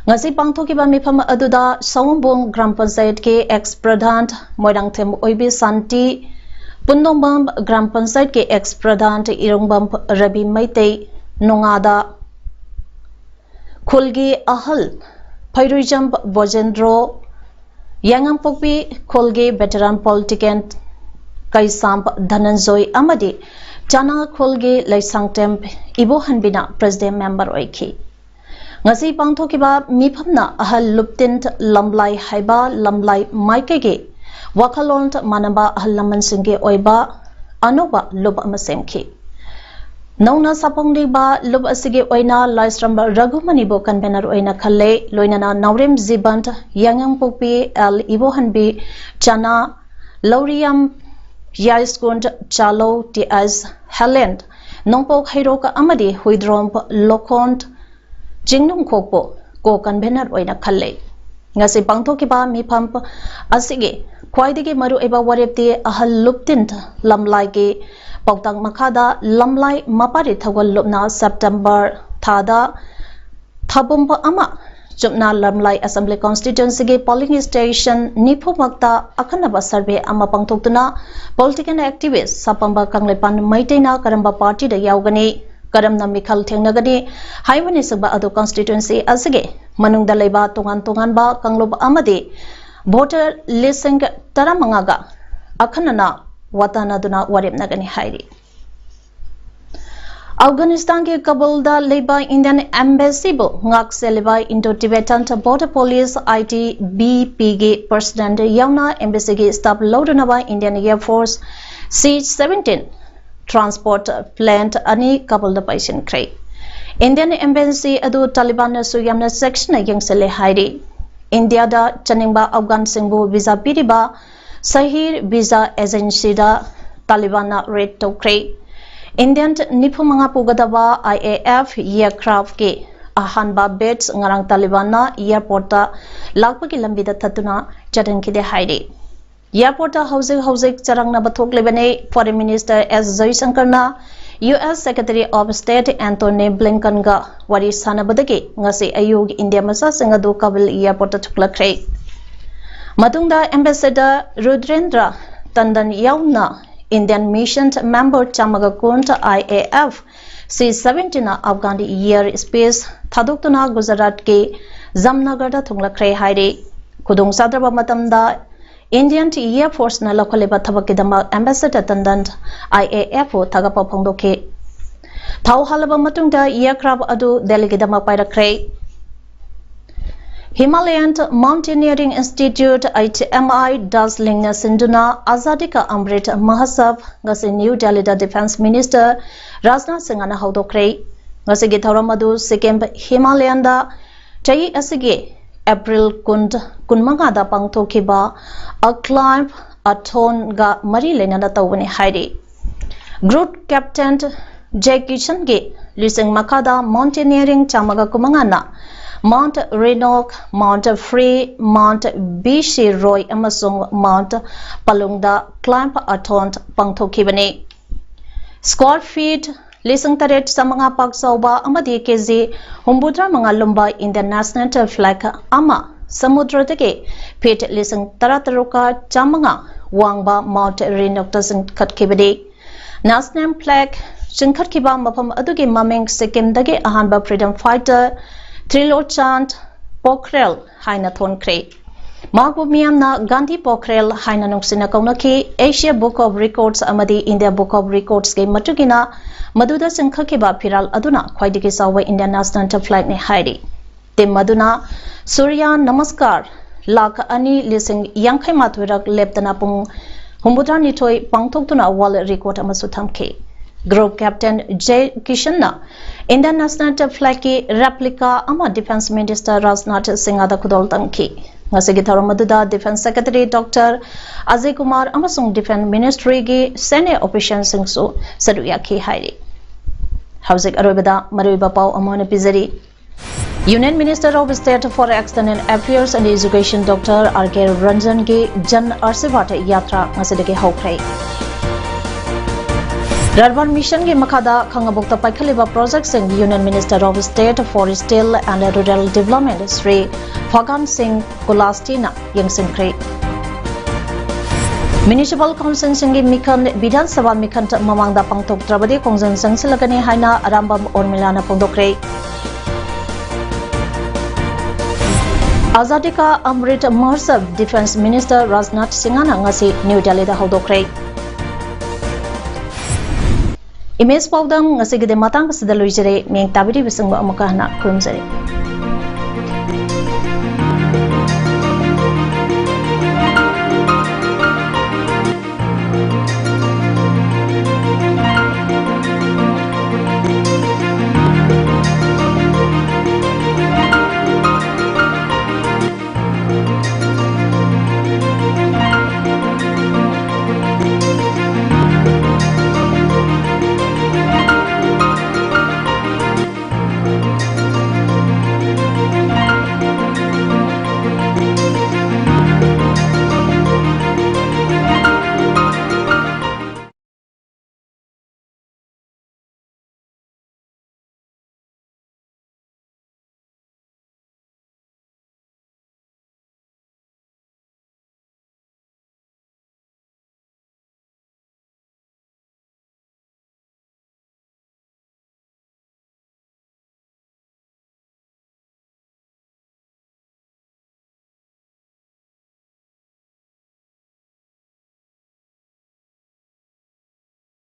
ꯉꯁꯤ ꯄꯥꯡꯊꯣꯛꯈꯤꯕ ꯃꯤꯐꯝ ꯑꯗꯨꯗ ꯁꯑꯣꯝꯕꯨꯡ ꯒ꯭ꯔꯥꯝ ꯄꯟꯆꯥꯌꯠꯀꯤ ex ꯄ꯭ꯔꯙꯥꯟ ꯃꯣꯏꯔꯥꯡꯊꯦꯝ ꯑꯣꯏꯕꯤ ꯁꯥꯟꯇꯤ, ꯄꯨꯟꯗꯣꯡꯕꯝ ꯒ꯭ꯔꯥꯝ ꯄꯟꯆꯥꯌꯠꯀꯤ ex ꯄ꯭ꯔꯙꯥꯟ ꯏꯔꯣꯡꯕꯝ ꯔꯕꯤ ꯃꯩꯇꯩ, ꯅꯣꯡꯉꯥꯗ ꯈꯨꯜꯒꯤ ꯑꯍꯜ ꯐꯩꯔꯨꯏꯖꯝ ꯕꯣꯖꯦꯟꯗ꯭ꯔꯣ, ꯌꯥꯏꯉꯪꯄꯣꯛꯄꯤ ꯈꯨꯜꯒꯤ veteran politician ꯀꯩꯁꯥꯝ ꯙꯅꯟꯖꯣꯏ ꯑꯃꯗꯤ ꯆꯥꯅꯥ ꯈꯨꯜꯒꯤ ꯂꯩꯁꯥꯡꯊꯦꯝ ꯏꯕꯣꯍꯟꯕꯤꯅ president member ꯑꯣꯏꯈꯤ꯫ ꯉꯁꯤ ꯄꯥꯡꯊꯣꯛꯈꯤꯕ ꯃꯤꯐꯝꯅ ꯑꯍꯜ ꯂꯨꯞꯇꯤꯟ ꯂꯝꯂꯥꯏ ꯍꯥꯏꯕ ꯂꯝꯂꯥꯏ ꯃꯥꯏꯀꯩꯒꯤ ꯋꯥꯈꯜꯂꯣꯟ ꯃꯥꯟꯅꯕ ꯑꯍꯜ ꯂꯃꯟꯁꯤꯡꯒꯤ ꯑꯣꯏꯕ ꯑꯅꯧꯕ ꯂꯨꯞ ꯑꯃ ꯁꯦꯝꯈꯤ꯫ ꯅꯧꯅ ꯁꯥꯐꯣꯡꯂꯤꯕ ꯂꯨꯞ ꯑꯁꯤꯒꯤ ꯑꯣꯏꯅ ꯂꯥꯏꯁ꯭ꯔꯝ ꯔꯘꯨꯃꯅꯤꯕꯨ ꯀꯟꯚꯦꯅꯔ ꯑꯣꯏꯅ ꯈꯜꯂꯦ, ꯂꯣꯏꯅꯅ ꯅꯥꯎꯔꯦꯝ ꯖꯤꯕꯟ, ꯌꯥꯉꯥꯡꯄꯣꯛꯄꯤ ꯑꯦꯜ ꯏꯕꯣꯍꯟꯕꯤ ꯆꯅꯥ, ꯂꯧꯔꯤꯌꯥꯝ ꯌꯥꯏꯁ꯭ꯀꯨꯟ ꯆꯥꯂꯧ ꯇꯤ ꯑꯦꯁ ꯍꯦꯂꯦꯟ, ꯅꯣꯡꯄꯣꯛ ꯍꯩꯔꯣꯛ ꯑꯃꯗꯤ ꯍꯨꯏꯗ꯭ꯔꯣꯝ ꯂꯣꯈꯣꯟ ꯆꯤꯡꯅꯨꯡꯈꯣꯛꯄꯨ ꯀꯣ ꯀꯟꯚꯦꯅꯔ ꯑꯣꯏꯅ ꯈꯜꯂꯦ꯫ ꯉꯁꯤ ꯄꯥꯡꯊꯣꯛꯈꯤꯕ ꯃꯤꯐꯝ ꯑꯁꯤꯒꯤ ꯈ꯭ꯋꯥꯏꯗꯒꯤ ꯃꯔꯨꯑꯣꯏꯕ ꯋꯥꯔꯦꯞꯇꯤ ꯑꯍꯜ ꯂꯨꯞꯇꯤꯟ ꯂꯝꯂꯥꯏꯒꯤ ꯄꯥꯎꯇꯥꯛ ꯃꯈꯥꯗ ꯂꯝꯂꯥꯏ ꯃꯄꯥꯔꯤ ꯊꯧꯒꯜ ꯂꯨꯞꯅ ꯁꯦꯞꯇꯦꯝꯕꯔ ꯊꯥꯗ ꯊꯥꯕꯨꯝ ꯑꯃ ꯆꯨꯞꯅ ꯂꯝꯂꯥꯏ ꯑꯦꯁꯦꯝꯕ꯭ꯂꯤ ꯀꯣꯟꯁꯇꯤꯇ꯭ꯋꯦꯟꯁꯤꯒꯤ ꯄꯣꯂꯤꯡ ꯁ꯭ꯇꯦꯁꯟ ꯅꯤꯐꯨꯃꯛꯇ ꯑꯈꯟꯅꯕ ꯁꯔꯚꯦ ꯑꯃ ꯄꯥꯡꯊꯣꯛꯇꯨꯅ ꯄꯣꯂꯤꯇꯤꯀꯦꯜ ꯑꯦꯛꯇꯤꯚꯤꯁ꯭ꯠ ꯁꯥꯄꯝꯕ ꯀꯪꯂꯩꯄꯥꯟ ꯃꯩꯇꯩꯅ ꯀꯔꯝꯕ ꯄꯥꯔꯇꯤꯗ ꯌꯥꯎꯒꯅꯤ, ꯀꯔꯝꯅ ꯃꯤꯈꯜ ꯊꯦꯡꯅꯒꯅꯤ ꯍꯥꯏꯕꯅꯆꯤꯡꯕ ꯑꯗꯨ ꯀꯣꯟꯁꯇꯤꯇ꯭ꯋꯦꯟꯁꯤ ꯑꯁꯤꯒꯤ ꯃꯅꯨꯡꯗ ꯂꯩꯕ ꯇꯣꯉꯥꯟ ꯇꯣꯉꯥꯟꯕ ꯀꯥꯡꯂꯨꯞ ꯑꯃꯗꯤ ꯚꯣꯇꯔ ꯂꯤꯁꯤꯡ ꯇꯔꯥꯃꯉꯥꯒ ꯑꯈꯟꯅꯅ ꯋꯥꯇꯥꯅꯗꯨꯅ ꯋꯥꯔꯦꯞꯅꯒꯅꯤ ꯍꯥꯏꯔꯤ꯫ ꯑꯐꯒꯥꯅꯤꯁꯇꯥꯟꯒꯤ ꯀꯕꯨꯜꯗ ꯂꯩꯕ ꯏꯟꯗꯤꯌꯟ ꯑꯦꯝꯕꯦꯁꯤꯕꯨ ꯉꯥꯛꯁꯦꯜꯂꯤꯕ ꯏꯟꯗꯣ ꯇꯤꯕꯦꯇꯟ ꯕꯣꯔꯗꯔ ꯄꯨꯂꯤꯁ, ꯑꯥꯏ ꯇꯤ ꯕꯤ ꯄꯤꯒꯤ ꯄ꯭ꯔꯁꯤꯗꯦꯟꯠ ꯌꯥꯎꯅ ꯑꯦꯝꯕꯦꯁꯤꯒꯤ ꯁ꯭ꯇꯥꯐ ꯂꯧꯗꯨꯅꯕ ꯏꯟꯗꯤꯌꯟ ꯑꯦꯌꯔ ꯐꯣꯔꯁ ꯁꯤ ꯁꯚꯦꯟꯇꯤꯟ ꯇ꯭ꯔꯥꯟꯁꯄꯣꯔꯠ ꯄ꯭ꯂꯦꯟ ꯑꯅꯤ ꯀꯕꯨꯜꯗ ꯄꯩꯁꯤꯟꯈ꯭ꯔꯦ꯫ ꯏꯟꯗꯤꯌꯟ ꯑꯦꯝꯕꯦꯁꯤ ꯑꯗꯨ ꯇꯥꯂꯤꯕꯥꯟꯅꯁꯨ ꯌꯥꯝꯅ ꯆꯦꯛꯁꯤꯟꯅ ꯌꯦꯡꯁꯤꯜꯂꯦ ꯍꯥꯏꯔꯤ꯫ ꯏꯟꯗꯤꯌꯥꯗ ꯆꯠꯅꯤꯡꯕ ꯑꯐꯒꯥꯟꯁꯤꯡꯕꯨ ꯚꯤꯖꯥ ꯄꯤꯔꯤꯕ ꯁꯍꯤꯔ ꯚꯤꯖꯥ ꯑꯦꯖꯦꯟꯁꯤꯗ ꯇꯥꯂꯤꯕꯥꯟꯅ ꯔꯦꯗ ꯇꯧꯈ꯭ꯔꯦ꯫ ꯏꯟꯗꯤꯌꯟ ꯅꯤꯐꯨꯃꯉꯥ ꯄꯨꯒꯗꯕ ꯑꯥꯏ ꯑꯦ ꯑꯦꯐ ꯑꯦꯌꯔꯀ꯭ꯔꯥꯐꯀꯤ ꯑꯍꯥꯟꯕ ꯕꯦꯠꯆ ꯉꯔꯥꯡ ꯇꯥꯂꯤꯕꯥꯟꯅ ꯑꯦꯌꯔꯄꯣꯔꯠꯇ ꯂꯥꯛꯄꯒꯤ ꯂꯝꯕꯤꯗ ꯊꯠꯇꯨꯅ ꯆꯠꯍꯟꯈꯤꯗꯦ ꯍꯥꯏꯔꯤ꯫ ꯑꯦꯌꯔꯄꯣꯔꯠꯇ ꯍꯧꯖꯤꯛ ꯍꯧꯖꯤꯛ ꯆꯔꯥꯡꯅꯕ ꯊꯣꯛꯂꯤꯕꯅꯤ꯫ ꯐꯣꯔꯦꯟ ꯃꯤꯅꯤꯁꯇꯔ ꯑꯦꯁ ꯖꯌꯁꯪꯀꯔꯅ U S secretary of state Antony ꯕ꯭ꯂꯤꯡꯀꯟꯒ ꯋꯥꯔꯤ ꯁꯥꯟꯅꯕꯗꯒꯤ ꯉꯁꯤ ꯑꯌꯨꯛ ꯏꯟꯗꯤꯌꯥ ꯃꯆꯥꯁꯤꯡ ꯑꯗꯨ ꯀꯕꯨꯜ ꯑꯦꯌꯔꯄꯣꯔꯠꯇ ꯊꯨꯡꯂꯛꯈ꯭ꯔꯦ꯫ ꯃꯇꯨꯡꯗ ꯑꯦꯝꯕꯦꯁꯦꯗꯔ ꯔꯨꯗ꯭ꯔꯦꯟꯗ꯭ꯔ ꯇꯟꯗꯟ ꯌꯥꯎꯅ ꯏꯟꯗꯤꯌꯟ ꯃꯤꯁꯟ ꯃꯦꯝꯕꯔ ꯆꯥꯝꯃꯒ ꯀꯨꯟ, I A F C ꯁꯚꯦꯟꯇꯤꯟꯅ Afghan air space ꯊꯥꯗꯣꯛꯇꯨꯅ ꯒꯨꯖꯔꯥꯠꯀꯤ ꯖꯝꯅꯒꯔꯗ ꯊꯨꯡꯂꯛꯈ꯭ꯔꯦ ꯍꯥꯏꯔꯤ꯫ ꯈꯨꯗꯣꯡꯆꯥꯗ꯭ꯔꯕ ꯃꯇꯝꯗ ꯏꯟꯗꯤꯌꯟ ꯑꯦꯌꯔ ꯐꯣꯔꯁꯅ ꯂꯧꯈꯠꯂꯤꯕ ꯊꯕꯛꯀꯤꯗꯃꯛ ꯑꯦꯝꯕꯦꯁꯦꯗꯔ ꯇꯟꯗꯟ ꯑꯥꯏ ꯑꯦ ꯑꯦꯐꯄꯨ ꯊꯥꯒꯠꯄ ꯐꯣꯡꯗꯣꯛꯈꯤ꯫ ꯊꯥꯎ ꯍꯥꯜꯂꯕ ꯃꯇꯨꯡꯗ ꯑꯦꯌꯔꯀ꯭ꯔꯥꯐ ꯑꯗꯨ ꯗꯦꯜꯂꯤꯒꯤꯗꯃꯛ ꯄꯥꯏꯔꯛꯈ꯭ꯔꯦ꯫ Himalayan Mountaineering Institute, H M I, Darjeeling ꯅ ꯁꯤꯟꯗꯨꯅ Azadi Ka Amrit Mahotsav ꯉꯁꯤ New Delhi ꯗ Defence Minister ꯔꯥꯖꯅꯥꯊ ꯁꯤꯡꯍꯅ ꯍꯧꯗꯣꯛꯈ꯭ꯔꯦ꯫ ꯉꯁꯤꯒꯤ ꯊꯧꯔꯝ ꯑꯗꯨ ꯁꯤꯛꯀꯤꯝ ꯍꯤꯃꯥꯂꯌꯥꯟꯗ ꯆꯍꯤ ꯑꯁꯤꯒꯤ ꯑꯦꯄ꯭ꯔꯤꯜ ꯀꯨꯟ, ꯀꯨꯟꯃꯉꯥꯗ ꯄꯥꯡꯊꯣꯛꯈꯤꯕ A Climb, A Thorn ꯒ ꯃꯔꯤ ꯂꯩꯅꯅ ꯇꯧꯕꯅꯤ ꯍꯥꯏꯔꯤ꯫ Group Captain J ꯀꯤꯁꯟꯒꯤ ꯂꯨꯆꯤꯡ ꯃꯈꯥꯗ Mountaineering ꯆꯥꯝꯃꯒ ꯀꯨꯟꯃꯉꯥꯅ Mount Renoc, Mount Free, Mount B C Roy ꯑꯃꯁꯨꯡ Mount Palung ꯗ Climb-a-thon ꯄꯥꯡꯊꯣꯛꯈꯤꯕꯅꯤ꯫ Square feet ꯂꯤꯁꯤꯡ ꯇꯔꯦꯠ ꯆꯥꯝꯃꯉꯥ ꯄꯥꯛ ꯆꯥꯎꯕ ꯑꯃꯗꯤ ꯀꯦꯖꯤ ꯍꯨꯝꯐꯨꯇꯔꯥ ꯃꯉꯥ ꯂꯨꯝꯕ Indian National Flag ꯑꯃ, ꯁꯃꯨꯗ꯭ꯔꯗꯒꯤ feet ꯂꯤꯁꯤꯡ ꯇꯔꯥꯇꯔꯨꯛꯀ ꯆꯥꯝꯃꯉꯥ ꯋꯥꯡꯕ Mount Renoc ꯇ ꯆꯤꯡꯈꯠꯈꯤꯕꯅꯤ꯫ National Flag ꯆꯤꯡꯈꯠꯈꯤꯕ ꯃꯐꯝ ꯑꯗꯨꯒꯤ ꯃꯃꯤꯡ ꯁꯤꯛꯀꯤꯝꯗꯒꯤ ꯑꯍꯥꯟꯕ freedom fighter ꯇ꯭ꯔꯤꯂꯣꯆꯥꯟ ꯄꯣꯈ꯭ꯔꯦꯜ ꯍꯥꯏꯅ ꯊꯣꯟꯈ꯭ꯔꯦ꯫ ꯃꯍꯥꯛꯄꯨ ꯃꯤꯌꯥꯝꯅ ꯒꯥꯟꯙꯤ ꯄꯣꯈ꯭ꯔꯦꯜ ꯍꯥꯏꯅ ꯅꯨꯡꯁꯤꯅ ꯀꯧꯅꯈꯤ꯫ Asia Book of Records ꯑꯃꯗꯤ India Book of Records ꯀꯤ ꯃꯇꯨꯡ ꯏꯟꯅ, ꯃꯗꯨꯗ ꯆꯤꯡꯈꯠꯈꯤꯕ ꯐꯤꯔꯥꯜ ꯑꯗꯨꯅ ꯈ꯭ꯋꯥꯏꯗꯒꯤ ꯆꯥꯎꯕ Indian National Flag ꯅꯤ ꯍꯥꯏꯔꯤ꯫ Team ꯑꯗꯨꯅ ꯁꯨꯔꯌ ꯅꯃꯁꯀꯥꯔ ꯂꯥꯈ ꯑꯅꯤ ꯂꯤꯁꯤꯡ ꯌꯥꯡꯈꯩ ꯃꯥꯊꯣꯏꯔꯛ ꯂꯦꯞꯇꯅ ꯄꯨꯡ ꯍꯨꯝꯐꯨꯇꯔꯥꯅꯤꯊꯣꯏ ꯄꯥꯡꯊꯣꯛꯇꯨꯅ world record ꯑꯃꯁꯨ ꯊꯝꯈꯤ꯫ Group Captain J ꯀꯤꯁꯟꯅ Indian National Flag ꯀꯤ replica ꯑꯃ Defence Minister ꯔꯥꯖꯅꯥꯊ ꯁꯤꯡꯍꯗ ꯈꯨꯗꯣꯜ ꯇꯝꯈꯤ꯫ ꯉꯁꯤꯒꯤ ꯊꯧꯔꯝ ꯑꯗꯨꯗ Defence Secretary Doctor Ajay Kumar ꯑꯃꯁꯨꯡ Defence Ministry ꯒꯤ senior official ꯁꯤꯡꯁꯨ ꯁꯔꯨꯛ ꯌꯥꯈꯤ ꯍꯥꯏꯔꯤ꯫ ꯍꯧꯖꯤꯛ ꯑꯔꯣꯏꯕꯗ ꯃꯔꯨꯑꯣꯏꯕ ꯄꯥꯎ ꯑꯃꯨꯛ ꯍꯟꯅ ꯄꯤꯖꯔꯤ꯫ Union Minister of State for External Affairs and Education Doctor R K Ranjan ꯒꯤ Jan Ashirbad Yatra ꯉꯁꯤꯗꯒꯤ ꯍꯧꯈ꯭ꯔꯦ꯫ Rurban Mission ꯒꯤ ꯃꯈꯥꯗ ꯈꯥꯡꯉꯕꯣꯛꯇ ꯄꯥꯏꯈꯠꯂꯤꯕ project ꯁꯤꯡ Union Minister of State for Steel and Rural Development Shri ꯐꯒꯥꯟ ꯁꯤꯡ ꯀꯨꯂꯥꯁꯇꯤꯅ ꯌꯦꯡꯁꯤꯟꯈ꯭ꯔꯦ꯫ Municipal Council ꯁꯤꯡꯒꯤ ꯃꯤꯈꯜ, ꯕꯤꯙꯥꯟ ꯁꯚꯥ ꯃꯤꯈꯜ ꯃꯃꯥꯡꯗ ꯄꯥꯡꯊꯣꯛꯇ꯭ꯔꯕꯗꯤ ꯈꯣꯡꯖꯪ ꯆꯪꯁꯤꯜꯂꯒꯅꯤ ꯍꯥꯏꯅ Arambam ꯎꯔꯃꯤꯂꯥꯅ ꯐꯣꯡꯗꯣꯛꯈ꯭ꯔꯦ꯫ Azadi Ka Amrit Mahotsav Defence Minister Rajnath ꯁꯤꯡꯍꯅ ꯉꯁꯤ ꯅ꯭ꯌꯨ ꯗꯦꯜꯂꯤꯗ ꯍꯧꯗꯣꯛꯈ꯭ꯔꯦ꯫ Image ꯄꯥꯎꯗꯝ ꯉꯁꯤꯒꯤꯗꯤ ꯃꯇꯥꯡ ꯑꯁꯤꯗ ꯂꯣꯏꯖꯔꯦ꯫ ꯃꯤꯌꯦꯡ ꯇꯥꯕꯤꯔꯤꯕꯁꯤꯡꯕꯨ ꯑꯃꯨꯛꯀ ꯍꯟꯅ ꯈꯨꯔꯨꯝꯖꯔꯤ꯫